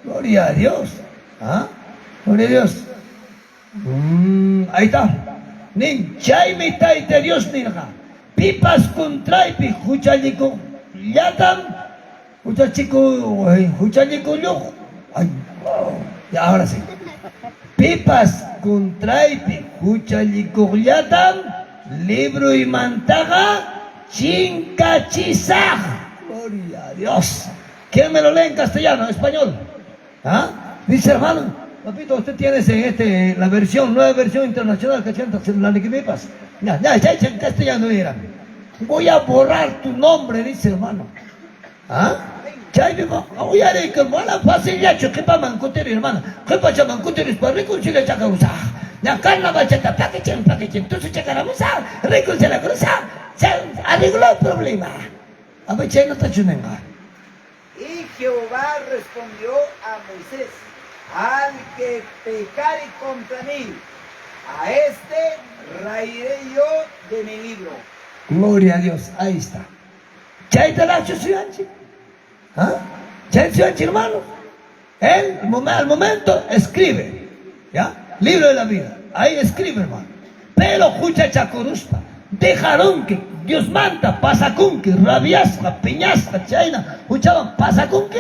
Gloria a Dios. ¿Ah? Gloria a Dios. Ahí está. Nin chaymi Tayta Dios nirqa. Pipas contraypi huchallikuqllatam huchachiku huchallikulluq. Ay, ya ahora sí. Pipas contraypi huchallikuqllatam libroymantaqa chinkachisaq. Gloria a Dios. ¿Quién me lo lee en castellano, en español? ¿Ah? Dice hermano, papito, usted tiene la versión, nueva versión internacional, que la que. Ya, ya, ya, ya, en castellano era. Voy a borrar tu nombre, dice hermano. ¿Ah? Chaypi uyariyku, mana facilllachu qhipaman kutiri, hermano. Qhipachaman kutirispa reconciliachakarusaq. Ña carnavalchata pakichin, pakichin, tusuchakaramusaq, reconciliakurusaq. Arregló el problema. A ver, chaynatachu ninqa. Y Jehová respondió a Moisés: al que pecare contra mí, a este raeré yo de mi libro. Gloria a Dios, ahí está. Chaytarachu suyanchik. ¿Ah? Chay suyanchik, hermano. Él al momento escribe, ¿ya? Libro de la vida. Ahí escribe, hermano. Pero huchachakuruspa, dejaron que Dios manda, pasakunki, rabiasqa, piñasqa, chayna, huchawan pasakunki,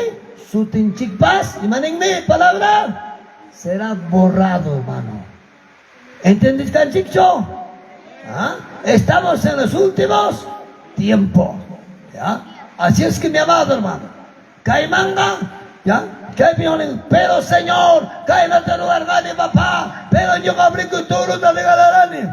sutinchikpas, imaninmi palabra, será borrado, hermano. ¿Entendiste, canchicho? ¿Ah? Estamos en los últimos tiempos, ¿ya? Así es que, mi amado hermano, kaymanga, ¿ya? Pero Señor, kaynata ruwarqani, papá, pero ñuqam riku turuta regalarani,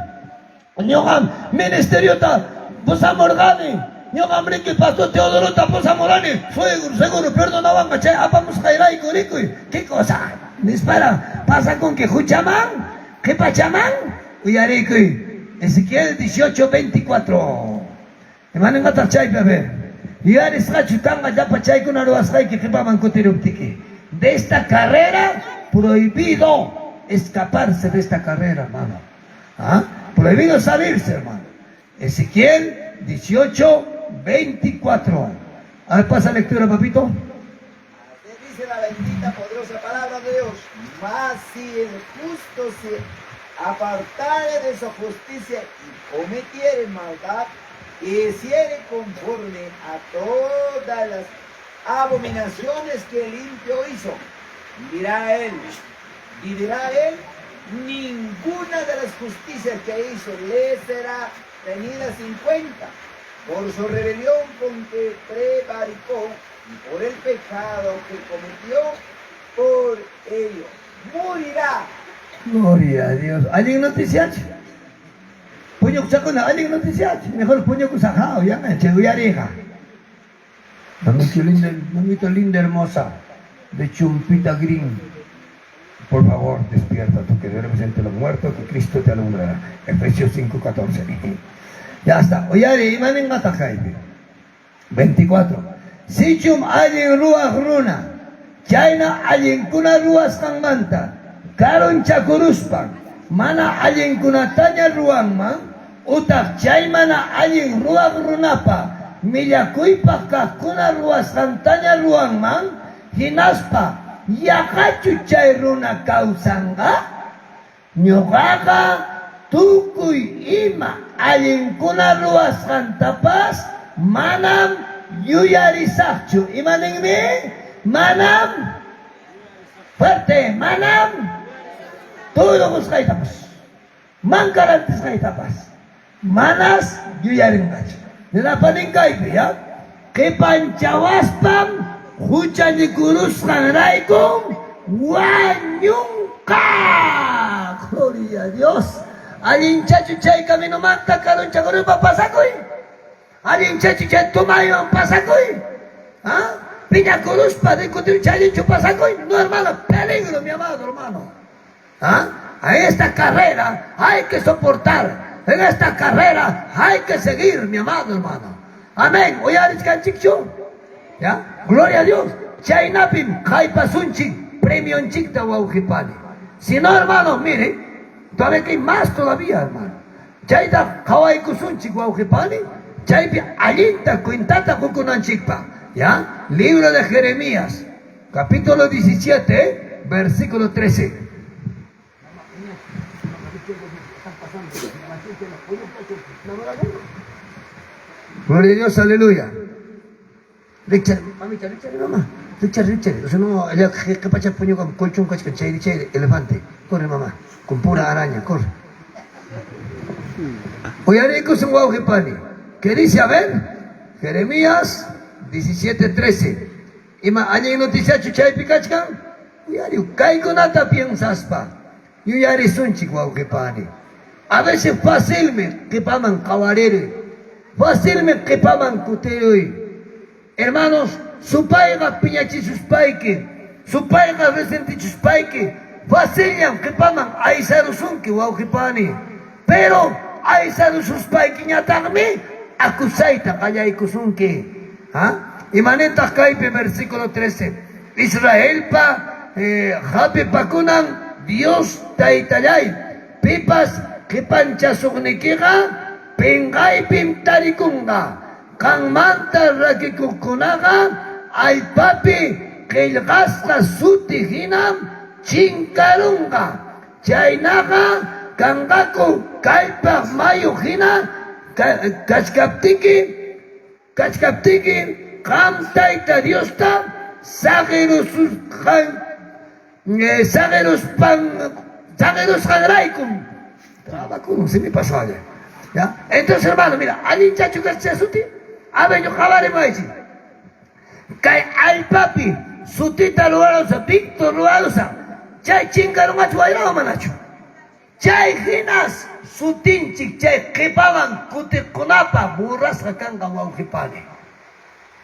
ñuqam ministeriota pusamurqani, ñuqam riki pastor Teodorota pusamurani, seguro, seguro perdonawanqa chay apamusqayrayku rikuy, ¿qué cosa? Nispara, pasakunki huchaman, qipachaman, uyarikuy, Ezequiel 18, 24. Imaninqataq chaypi, a ver. Yuyarisqachu kanqa llapa chaykuna ruwasqayki qipaman kutiruptiki. De esta carrera, prohibido escaparse de esta carrera, hermano. ¿Ah? Prohibido salirse, hermano. Ezequiel 18, 24. A ver, pasa lectura, papito. Así dice la esta poderosa palabra de Dios. Mas si el justo se apartare de su justicia y cometiere maldad, y hiciere conforme a todas las abominaciones que el impío hizo, vivirá él, vivirá él, ninguna de las justicias que hizo le será tenida en cuenta por su rebelión con que prevaricó y por el pecado que cometió, por ello morirá. Gloria a Dios. ¿Alguien noticiacho? Puñukuchakuna, ¿alguien noticiacho? Mejor puñukusajao, ya me uyarija. Mamita linda, mamita linda, hermosa, de Chumpita Green. Por favor, despierta tú que duermes entre los muertos, que Cristo te alumbrará. Efesios 5:14. Ya está. Uyari, imaninqataq kaypi. 24. Sichum allin ruwaq runa, chayna allinkuna ruwasqanmanta, karunchakuruspan, mana allinkunataña ruwanman, utaq chay mana allin ruwaq runapa, millakuypaq kaqkuna ruwasqantaña ruwanman, hinaspa yaqachu chay runa kawsanqa, ñuqaqa tukuy ima allinkuna ruwasqantapas manam yuyarisaqchu. Imaninmi? Manam fuerte, manam todo qusqaytapas, mankarantisqaytapas, manas yuyarinqachu. Ninapanin kaypi, ya? Qipanchawaspam huchallikurusqanraykum wañunqa. Gloria a Dios. Allinchachu chay caminomanta karunchakuruspa pasakuy. Allinchachu chay tomaywan pasakuy. ¿Ah? Piñakuruspa discutir chay pasakuy. No, hermano, peligro, mi amado hermano. ¿Ah? En esta carrera hay que soportar. En esta carrera hay que seguir, mi amado hermano. Amén. Uyarichkanchikchu. ¿Ya? Gloria a Dios. Chaynapim haypasunchik premionchikta wawqipani. Si no, hermano, mire, todavía que hay más todavía, hermano. Chayta qhawaykusunchik wawqipani, chaypi allinta cuentata qukunanchikpa. ¿Ya? Libro de Jeremías, capítulo 17, versículo 13. Gloria a Dios, aleluya. Richard, mamita, Richard, mamá. Richard, Richard. O sea, no, allá, ¿qué pacha puño con colchón, cachcan, chay, chay, elefante? Corre, mamá. Con pura araña, corre. Uyarikus wawqipani. ¿Qué dice? A ver, Jeremías 17:13. Ima allin noticiachu chaypi kachkan? Uyariu, kaykunata piensaspa. Yuyarisunchik wawqipani. A veces fácilmi qipaman qhawariri. Fácilmi qipaman kutiruy. Hermanos, supayqa piñachisuspayki, supayqa resentichuspayki, facilñam qipaman aysarusunki wawqipani. Pero aysarususpaykiñataqmi acusayta qallaykusunki. ¿Ah? Imanintaq kaypi versículo 13. Israelpa hapipakunan Dios taytallay, pipas qipanchasuqnikiqa pinqaypim tarikunqa. Qanmanta rakikuqkunaqa allpapi qillqasqa suti hinam chinkarunqa. Chaynaqa kanqaku kallpaq mayu hina kachkaptiki qam Tayta Diosta saqirusqanraykum. Trabakun, se me pasó allá. ¿Ya? Entonces, hermano, mira, allinchachu kachka suti, a ver, yo qhawarimaychik. Kay allpapi sutita ruwarusa, Víctor ruwarusa, chay chinkarunqachu wayrawan manachu. Chay hinas sutinchik chay qipaman kutiqkunapa burrasqa kanqa wawqipani.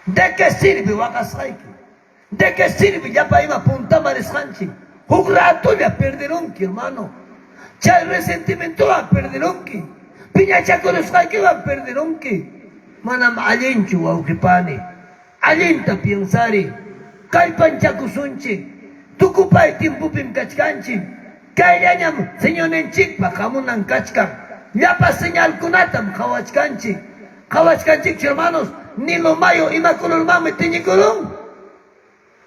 ¿De qué sirve waqasqayki? ¿De qué sirve llapa ima puntaman risqanchik? Huk ratolla perderunki, hermano. Chay resentimientowan perderunki. Piñachakurusqaykiwan perderunki. Manam allinchu wawqipani. Allinta piensari. Kallpanchakusunchik. Tukupay tiempopim kachkanchik. Kayllañam Señorninchikpa hamunan kachkan. Llapa señalkunatam qhawachkanchik. Qhawachkanchikchu, hermanos, Nilo mayu ima colormanmi tiñikurun?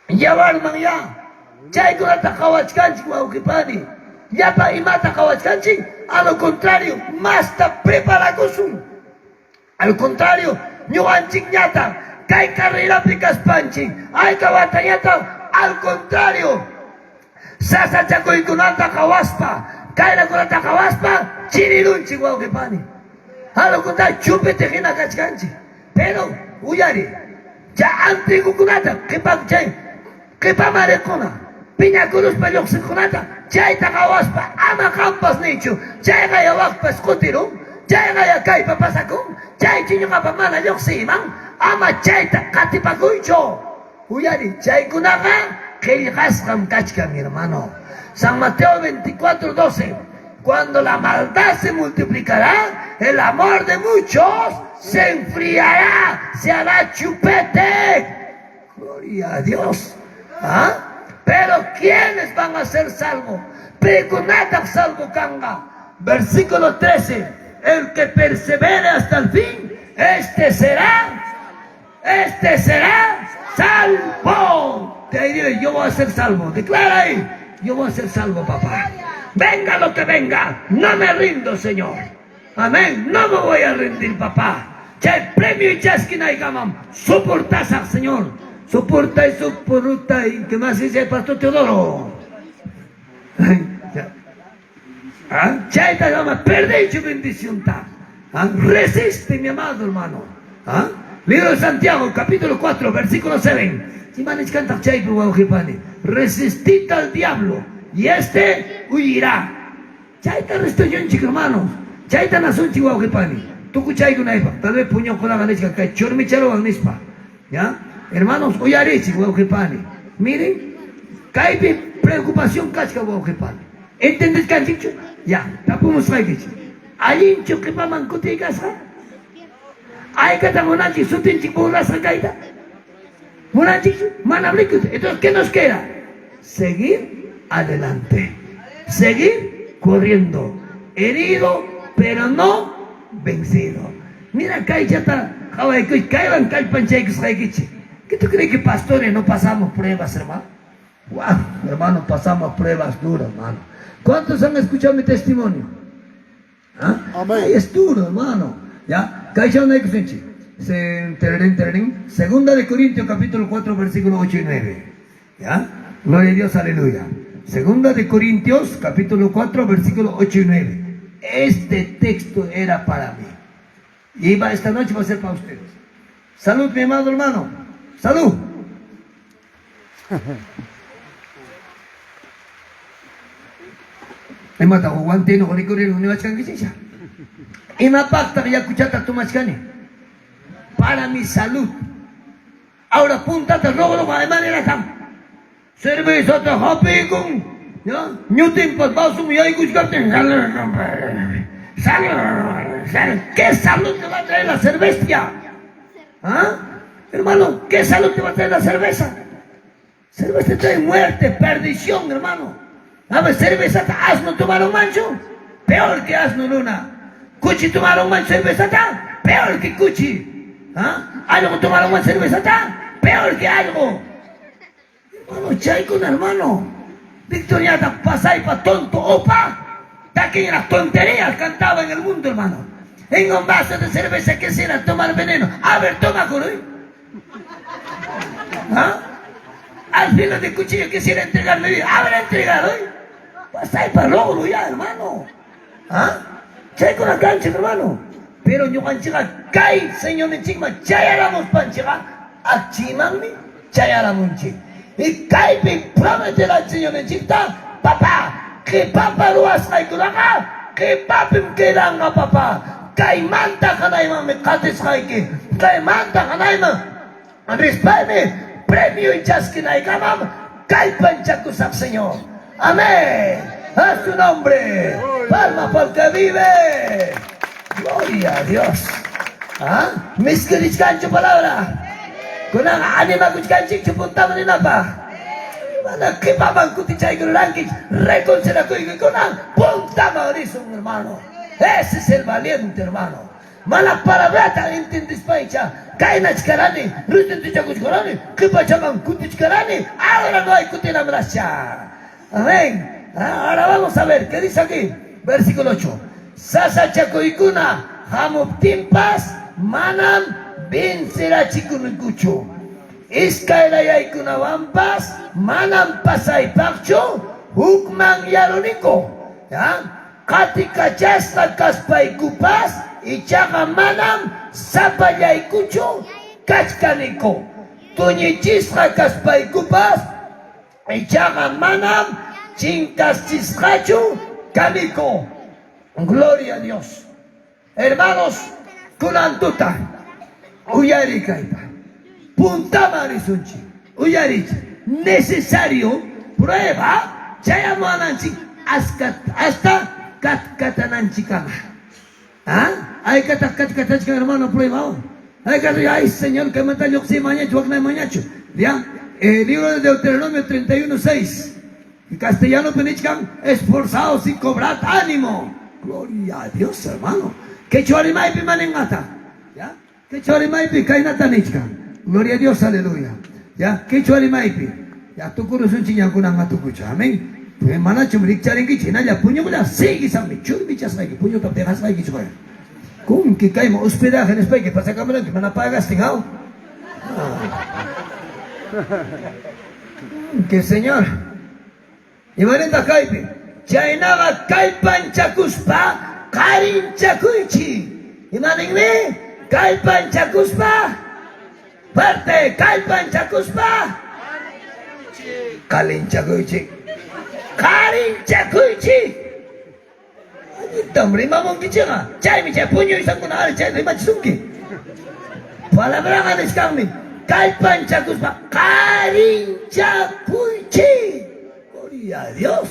Yawarman ya. Chaykunata qawachkanchik wawqipani. Llapa imata qawachkanchik, a lo contrario, masta preparakusun. Al contrario, ñuqanchikñataq kay carrerapi kaspanchik, ayka watañataq, al contrario, sasachakuykunata qawaspa, kaynakunata qawaspa, chirirunchik wawqipani. A lo contrario, chupete hina kachkanchik. Pero, uyari, chay antiguokunata qipa chay qipaman riqkuna, piñakuruspa lluqsiqkunata, chayta qawaspa ama qampas niychu, chayqa ya wakpas kutirun, chayqa ya kaypa pasakun, chaychu ñuqapa mana lluqsiyman, ama chayta qatipakuychu. Uyari, chaykunaqa qillqasqam kachkan, hermano. San Mateo 24, 12. Cuando la maldad se multiplicará, el amor de muchos se enfriará, se hará chupete. Gloria a Dios. ¿Ah? Pero ¿quiénes van a ser salvos? Pikunataq salvo kanga. Versículo 13. El que persevere hasta el fin, este será salvo. Te diré, yo voy a ser salvo. Declara ahí, yo voy a ser salvo, papá. Venga lo que venga, no me rindo, Señor. Amén. No me voy a rendir, papá. Chay premio y chaskinaykamam. Soportasaq, Señor. Soporta y soporta. ¿Y qué más dice el pastor Teodoro? ¿Ah? Chayta llama, perdí bendición. ¿Ah? Resiste, mi amado hermano. ¿Ah? Libro de Santiago, capítulo 4, versículo 7. Resistid al diablo y este huirá. Chayta restuyunchik, hermanos. Chayta nasunchik, wawqipani. Tukuchaykunaypaq. Tal vez puñuqkunaqa nichkan kay churmicharuwan nispa. ¿Ya? Hermanos, uyarichik, wawqipani. Miren, kaypi preocupación kachka, wawqipani. ¿Entendiskanchikchu? Ya, tapumusqaykichik. Allinchu qipaman kutiykasqa? Aykata munanchik sutinchik burlasqa kayta? Munanchikchu? Mana rikuchu. Entonces, ¿qué nos queda? Seguir adelante. Seguir corriendo. Herido, pero no vencido. Mira, kaychata, kaywan kallpanchaykusqaykichik. ¿Qué tú crees que pastores no pasamos pruebas, hermano? Wow, hermano, pasamos pruebas duras, hermano. ¿Cuántos han escuchado mi testimonio? ¿Ah? Amén. Ay, es duro, hermano. ¿Ya? Segunda de Corintios, capítulo 4, versículos 8 y 9. ¿Ya? Gloria a Dios, aleluya. Segunda de Corintios, capítulo 4, versículos 8 y 9. Este texto era para mí. Y esta noche va a ser para ustedes. Salud, mi amado hermano. Salud. Imata wantino rikurir uniwachkankichikcha. Imapaqtaq yakuchata tomachkani? Para mi salud. Ahora puntata robo de manera tam. Cervezata hapikun. ¿Ya? Ñutimpas vasum yaykuchkaptin. Sal, ¿qué salud te va a traer la cerveza? ¿Ah? Hermano, ¿qué salud te va a traer la cerveza? Cerveza te trae muerte, perdición, hermano. A ver, cerveza, asno tomaron mancho, peor que asno luna. Cuchi tomaron mancho, cerveza, peor que cuchi. ¿Ah? Algo tomaron mancho, cerveza, peor que algo. Hermano, chaykuna, hermano. Victoriata, pasaypa, tonto, opa. Taquín las tonterías cantaba en el mundo, hermano. En un vaso de cerveza quisiera tomar veneno. A ver, toma, Curuy. ¿Ah? Al filo de cuchillo quisiera entregarme vida. A ver, entregado, ¿eh? Pasaypa logro ya, hermano. ¿Ah? Chaykuna kanchik, hermano. Pero ñuqanchikqa kay señorninchikman chayaramuspanchikqa akchimanmi chayaramunchik. Y kaypi prometerá señorninchikta, papá, qhipapa ruwasqaykunaqa qhipapim quedanqa, papá. Kaymanta hanaymanmi qatisqayki. Kaymanta hanayman rispaymi premio chaskinaykamam kallpanchakusaq, Señor. Amén. A su nombre. Palma porque vive. Gloria a Dios. ¿Ah? Miskirichkanchu palabra. Kunan animakuchkanchikchu puntaman rinapaq. Mana qipaman kutichaykururankichik reconciliakuykikunan puntaman risun, hermano. Ese es el valiente, hermano. Mana palabrata entendispaycha. Kaynachkarani, resentichakuchkarani, qipachaman kutichkarani, ahora no hay kutinamrascha. Amén. Ahora vamos a ver, ¿qué dice aquí? Versículo 8. Sasachakuykuna hamuptinpas manam vencerachikunikuchu. Iskayrayaykunawanpas manam pasaypaqchu hukmanyaruniku. ¿Ya? Qatikachasqa kaspaykupas ichaqa manam sapallaykuchu kachkaniku. Tuñichisqa kaspaykupas ichaqa manam chinkachisqachu kaniku. Gloria a Dios. Hermanos, kunan tuta uyari kayta. Puntaman risunchik. Uyarichik. Necesario prueba chayamuwananchik hasta katkatananchikkama. ¿Ah? Haykataq katkatachkan hermano prueba. Haykataq, ay Señor, kaymanta lluqsiymanñachu, waknaymanñachu. ¿Ya? El libro de Deuteronomio 31:6. En castellano nichkan, esforzaos y cobrad ánimo. Gloria a Dios, hermano. Quechua rimaypi maninqata. ¿Ya? Quechua rimaypi kaynata nichkan. Gloria a Dios, aleluya. ¿Ya? Quechua rimaypi. Ya tukurusunchik ñankunan tukucha. Amén. Manachum rikcharinkichik hinalla puñuqlla siguisaqmi churmichasqayki puñuta deqasqaykichu. Kunki kayman hospedaje nispayki pasakamuranki mana pagastin aw. Que Señor. Imanintaq kaypi? Chaynaqa kallpanchakuspa qarinchakuychik. Imaninmi? Kallpanchakuspa fuerte, kallpanchakuspa qalinchakuychik. Qarinchakuychik. Allintam rimamunkichikqa. Chaymi chay puñuysankuna ari chay rimachisunki. Palabraqa nichkanmi kallpanchakuspa qarinchakuychik. Gloria a Dios.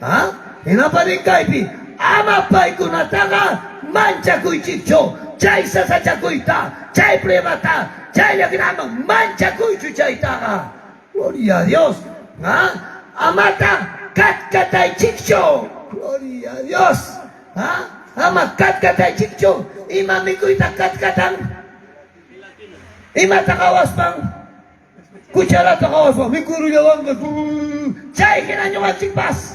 ¿Ah? Hinapa kaypi ama paykunataqa manchakuychikchu. Chay sasachakuyta, chay pruebata, chay llakinaman manchakuychu chaytaqa. Gloria a Dios. ¿Ah? Amata katkataychikchu. Gloria a Dios. ¿Ah? Ama katkataychikchu. Ima mikuyta katkatan. Imata qawaspan. Cucharata qawaspan mikurullawanqa. Chay hina ñuqanchikpas.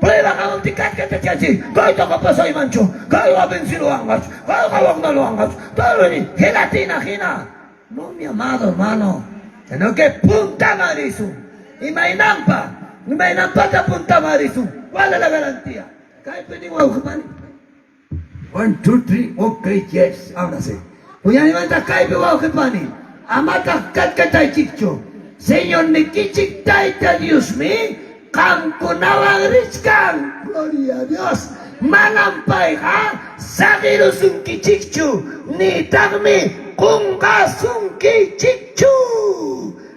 Prueba hamuptin katkatachanchik. Kaytaqa pasaymanchu. Kayqa venciruwanqachu. Kayqa waqnaruwanqachu. Todo gelatina hina. No, mi amado hermano. Sino que puntaman risun. Imaynampa. Imaynampata puntaman risun. ¿Cuál es la garantía? Kaypi nin wawqipani. 1, 2, 3, ok, yes. Ahora sí. Uyarimanta kaypi wawqipani. Amataq katkataychikchu. Señornikichik Tayta Diosmi qamkunawan richkan. Gloria a Dios. Manam payqa saqirusunkichikchu. Nitaqmi qunqasunkichikchu.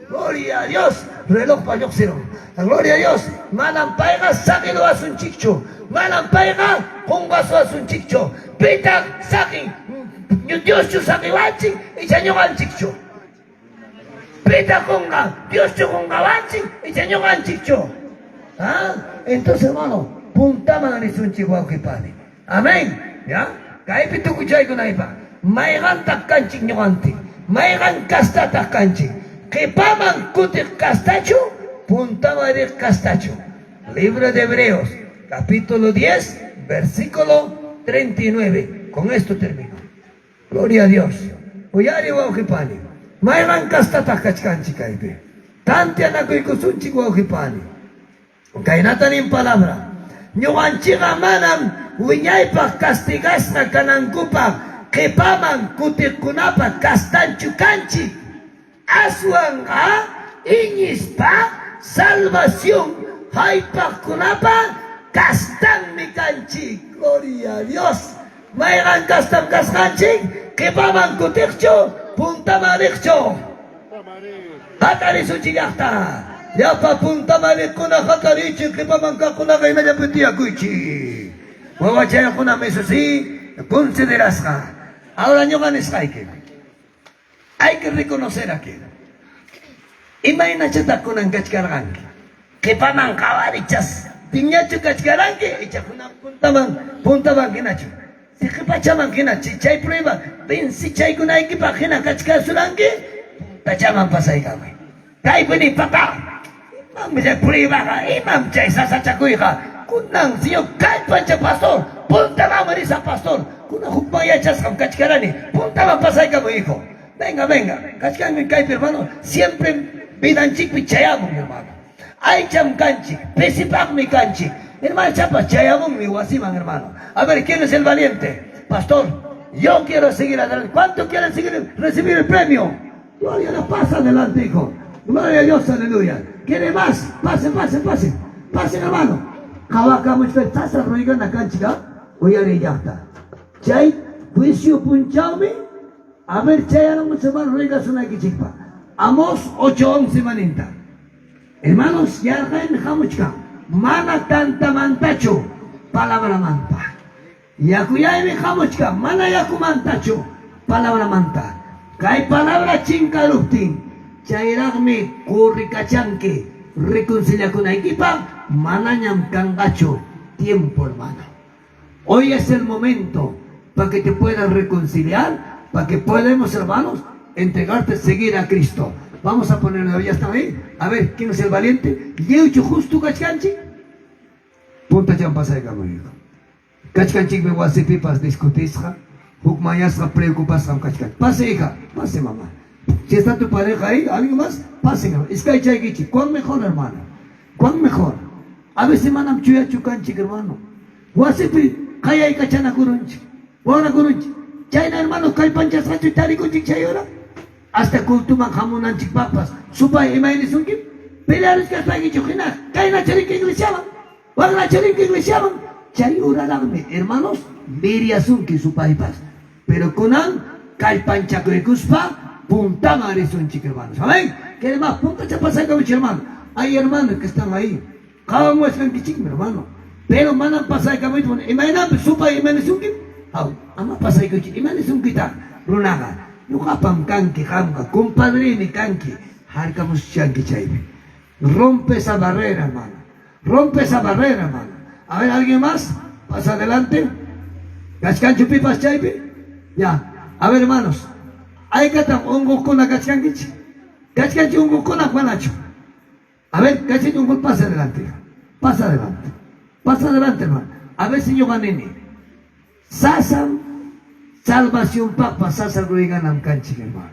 Gloria a Dios. Reloj lluqsirun. Gloria a Dios. Manam payqa saqiruwasunchikchu. Manam payqa qunqasuwasunchikchu. Pitaq saqin. Dioschu saqiwanchik icha ñuqanchikchu. Pitaq qunqa. Dioschu qunqawanchik icha ñuqanchikchu. ¿Ah? Entonces, hermano, puntaman risunchik wawqipani. Amén. ¿Ya? Kaypi tukuchaykunaypaq. Mayqantaq kanchik ñuqantik. Mayqan kastataq kanchik. Qipaman kutiq kastachu, puntaman riq kastachu. Libro de Hebreos, capítulo 10, versículo 39. Con esto termino. Gloria a Dios. Uyari wawqipani. Mayqan kastataq kachkanchik kaypi. Tantianakuykusunchik wawqipani. Kaynata nin palabra. Ñuqanchikqa manam wiñaypaq castigasqa kanankupaq qipaman kutiqkunapa kastanchu kanchik. Aswanqa iñispa salvación haypaqkunapa kastanmi kanchik. Gloria a Dios. Mayqan kastam kasqanchik qipaman kutiqchu puntaman riqchu. Hatarisunchik llaqta. Llapa puntaman riqkuna hatarichik qipaman kaqkunaqa hinallapi tiyakuychik. Wawachaykunam eso sí considerasqa. Ahora ñuqa nisqayki. Hay que reconocer aquí. Imaynachataq kunan kachkarqanki. Qipaman qawarichas. Tiñachu kachkaranki icha kunan puntaman puntaman hinachu. Si qipachaman hina chay prueba Vensichaykunaykipaq hina kachkasuranki, puntachaman pasaykamuy. Kaypi ni papá, imam chay pruebaqa, imam chay sasachakuyqa, kunan Señor kallpancha pastor, puntamanmi risaq pastor, kunan hukman yachasqam kachkarani, puntaman pasaykamuy hijo. Venga, venga, kachkanmi kaypi hermano, siempre vidanchikpi chayamun hermano. Aycham kanchik, pisipaqmi kanchik. Hermano chapas chayamunmi wasiman hermano. A ver, ¿quién es el valiente? Pastor, yo quiero seguir adelante. ¿Cuánto quieren seguir, recibir el premio? Gloria a Dios, pasa adelante, hijo. Gloria a Dios, aleluya. ¿Quiere más? Pase, pase, pase. Pasen, hermano. Qawakamuchka sasa ruygana kanchik, ¿ah? Uyariy llaqta. Chay juicio punchawmi, a ver, chayaramun hermano ruygasunaykichikpa. Amós 8:11 maninta. Hermanos, yarqaymi hamuchkan. Mana tantamantachu, palabramanta. Yakuyaymi hamuchkan, mana yakumantachu, palabramanta. Kay palabra chinkaruptin, chayraqmi corrikachanki reconciliakunaykipaq, manañam kanqachu tiempo, hermano. Hoy es el momento para que te puedas reconciliar, para que podamos, hermanos, entregarte, seguir a Cristo. Vamos a ponerlo, ya está ahí. A ver, ¿quién es el valiente? Lliwchu justo kachkanchik. Punta pasaykamuy, hijo. Kachkanchikmi wasipipas discutisqa, hukmanyasqa, preocupasqam kachkanchik. Pase, hija, pase, mamá. Si está tu pareja ahí, ¿alguien más? Pasen. Iskaychaykichik. ¿Cuán mejor, hermano? ¿Cuán mejor? A veces manam chuyachu kanchik, hermano. Wasipi qayaykachanakurunchik, waqnakurunchik. Chayna, hermano, kallpanchasqachu tarikunchik chay hora? Hasta cultuman hamunanchikpaqpas. Supay imaynisunki? Pelearuchkaspaykichik hina, kaynachu rinki iglesiaman, waqnachu rinki iglesiaman. Chay horaraqmi, hermanos, miriasunki supaypas. Pero kunan kallpanchakuykuspa puntaman risunchik, hermanos. Amén. ¿Qué más? Punta chapasaykamuch, hermano. Hay hermanos que están ahí. Qawamuwachkankichikmi, hermano. Pero manam pasaykamuychu. Imaynanpi supay imaynisunki? Aw, ama pasaykuchik. Imaynisunkitaq runaqa? Ñuqapam kanki qamqa, compadremi kanki. Harkamuschanki chaypi. Rompe esa barrera, hermano. Rompe esa barrera, hermano. A ver, ¿alguien más? Pasa adelante. Kachkanchu pipas chaypi? Ya. A ver, hermanos. Aykatam unquqkuna kachkankichik? Kachkanchu unquqkuna manachu? A ver, kachkanchu unquq? Pasa adelante, hija. Pasa adelante. Pasa adelante, hermano. A ver, señor Ganini. Sasam salvación papa sasa ruyganam kanchik, hermano.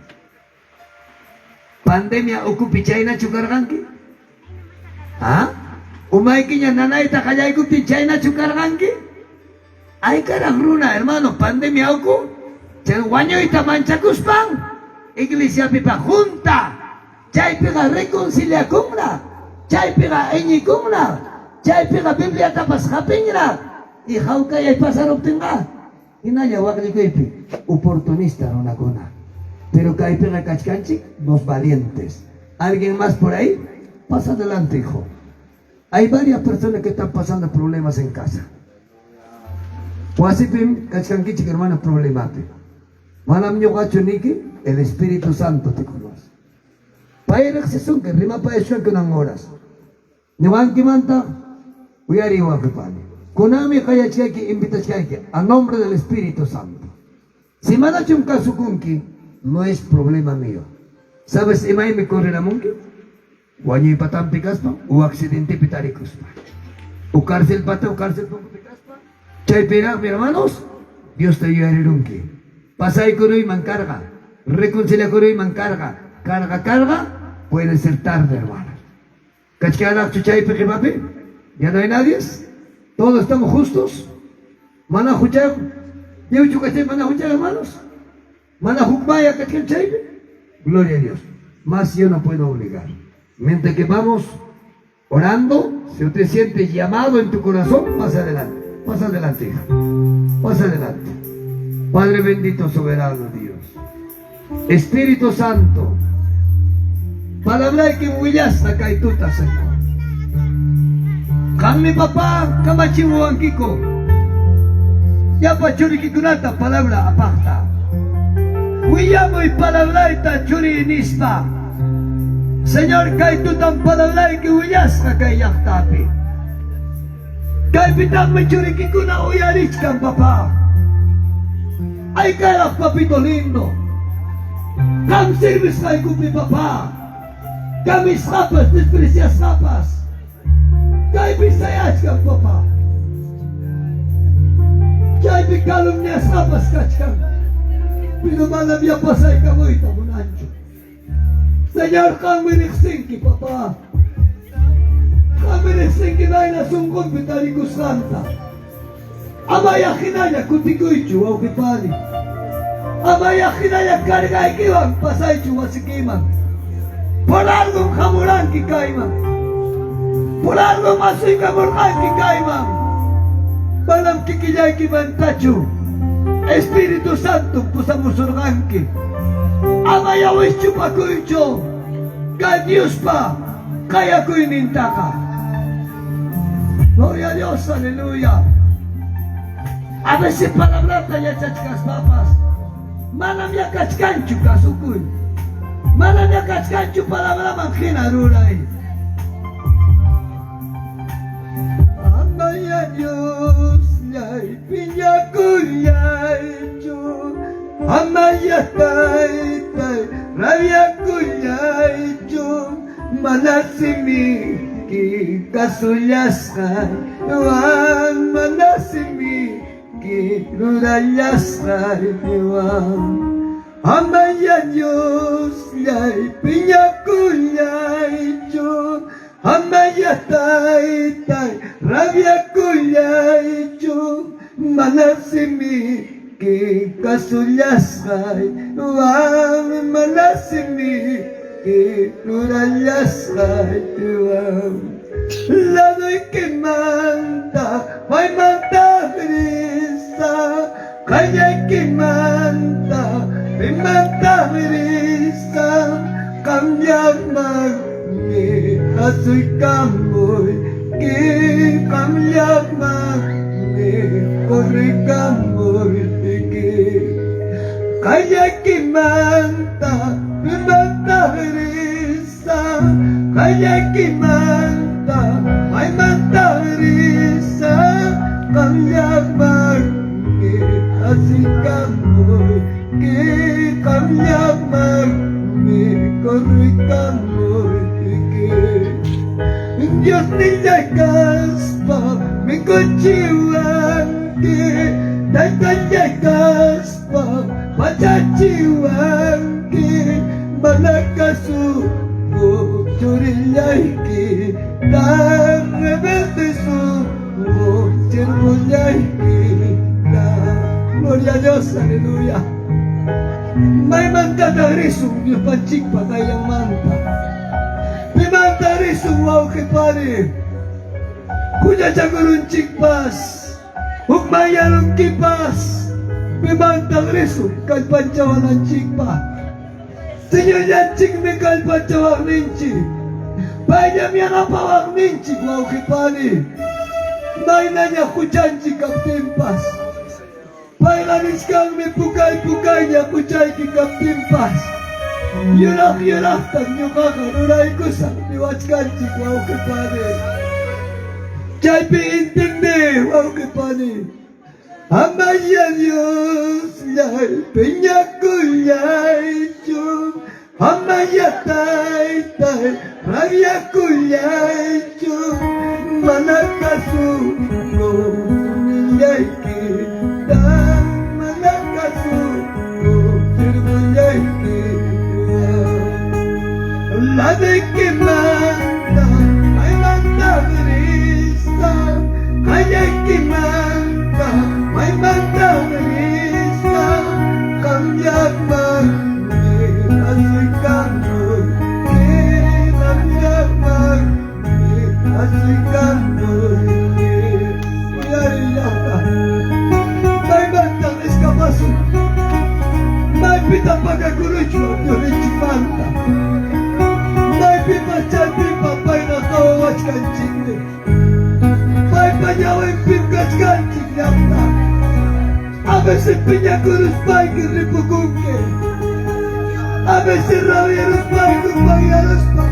Pandemia ukupi chaynachu karqanki? ¿Ah? Umaykiña nanayta qallaykuptin chaynachu karqanki? Aykaraq runa, hermano, pandemia uku chay wañuyta manchakuspan iglesiapipa junta chaypiqa reconciliakunra, chaypiqa iñikunra, chaypiqa Bibliatapas hapinra y hawkayay pasaruptinqa hinalla waqllikuypi oportunista runakuna. Pero kaypiqa kachkanchik los valientes. ¿Alguien más por ahí? Pasa adelante, hijo. Hay varias personas que están pasando problemas en casa. Wasipim kachkankichik, hermano, problemapi. Manam ñuqachu niki, el Espíritu Santo te conoce. Pay riqsisunki, rimapayashkanki kunan horas. Ñuqankimanta uyariy wawqipani. Kunanmi qayachkayki, invitachkayki a nombre del Espíritu Santo. Si manachum kasukunki, no es problema mío. ¿Sabes imaymi correramunki? Wañuypatampi kaspa o accidentepi tarikuspa. O cárcel pata o cárcel punkupi kaspa. Chaypiraqmi, hermanos, Dios te yuyarirunki. Pasaykuruyman karqa, reconciliakuruyman karqa, carga, carga, puede ser tarde, hermanos. Kachkanaqchu chaypi qipapi? ¿Ya no hay nadie? ¿Todos estamos justos? Mana huchayuq, lliwchu kachay mana huchayuq, hermanos? Mana hukmaya kachkan chaypi? Gloria a Dios. Más yo no puedo obligar. Mientras que vamos orando, si usted siente llamado en tu corazón, pasa adelante. Pasa adelante, hija. Pasa adelante. Padre bendito, soberano Dios. Espíritu Santo. Palabra que willasqa kay tuta, Señor. Qammi papá kamachimuwankiko. Llapa churikikunata palabra apaqta. Willamuy palabrayta churi nispa. Señor, kay tutam palabrayki willasqa kay llaqtapi. Kaypitaqmi churikikuna uyarichkan, papá. Ay kayraq, papito lindo. Qam servisqaykupi, papá. Kamisqapas, despreciasqapas. Kaypi sayachkan, papá. Chaypi calumniasqapas kachkan. Pero manam ya pasaykamuyta munanchu. Señor, qammi riqsinki, papá. Qammi riqsinki mayna sunqunpi tarikusqanta. Amaya hinalla kutikuychu, wawqipani. Amaya hinalla cargaykiwan pasaychu wasikiman. Por algo hamuranki kayman. Por algo asuykamurqanki kayman. Manam kikillaykimantachu. Espíritu Santo pusamusurqanki. Amaya wischupakuychu. Kay Diospa qayakuynintaqa. Gloria a Dios, aleluya. A veces palabrata yachachkaspapas manam yakachkanchu kasukuy. Manam yakachkanchu palabraman hina ruray. Amaya Diosllay piñakullaychu. Amaya taytay rabiakullaychu. Mana simiki kasullasqaywan, mana simiki rurallasqaywan. Amaya Diosllay piñakullaychu. Amaya taytay rabiakullaychu. Mana simiki kasullasqaywan, mana simiki rurallasqaywan. Laduykimanta maymanta risaq, qallaykimanta pimanta risaq, qamllamanmi asuykamuyki, qamllamanmi corrikamuyki. Qallaykimanta pimanta risaq, qallaykimanta maymanta risaq, qamllamanmi asuykamuyki, qamllamanmi corrikamuyki. Dios nillay kaspa mikuchiwanki, taytallay kaspa pachachiwanki, mana kasukuq churillayki, tan rebelde sunqu siervullayki. Gloria a Dios, aleluya. Maymantata risun Diospanchikpa qayllanmanta. Pimanta risun, wawqi pani. Huchachakurunchikpas, hukmanyarunkipas, pimanta risun kallpanchawananchikpa. Señorllanchikmi kallpanchawaqninchik. Payllam yanapawaqninchik, wawqi pani. Maynaña huchanchik kaptinpas. Payqa nichkanmi pukay pukayña huchayki kaptinpas. Yuraq yuraqtan ñuqaqa ruraykusaq niwachkanchik, wawqi pani. Chaypi entendé, wawqi pani. Amaya Diosllay piñakullaychu. Amaya taytay rabiakullaychu. Mana kasukuq nillaykita, mana kasukuq siervullayki. Laduykimanta maymanta risaq, qallaykimanta maymanta risaq, qamllamanmi asuykamuyki, qamllamanmi asuykamuyki. Uyarillata. Maymanta escapasun. Maypita pakakuruchwan Diosninchikmanta. Maypipas chaypipas payqa qawawachkanchikmi. Paypa ñawinpim kachkanchik, llaqta. A veces piñakuruspayki ripukunki. A veces rabiaruspayki, payaruspa.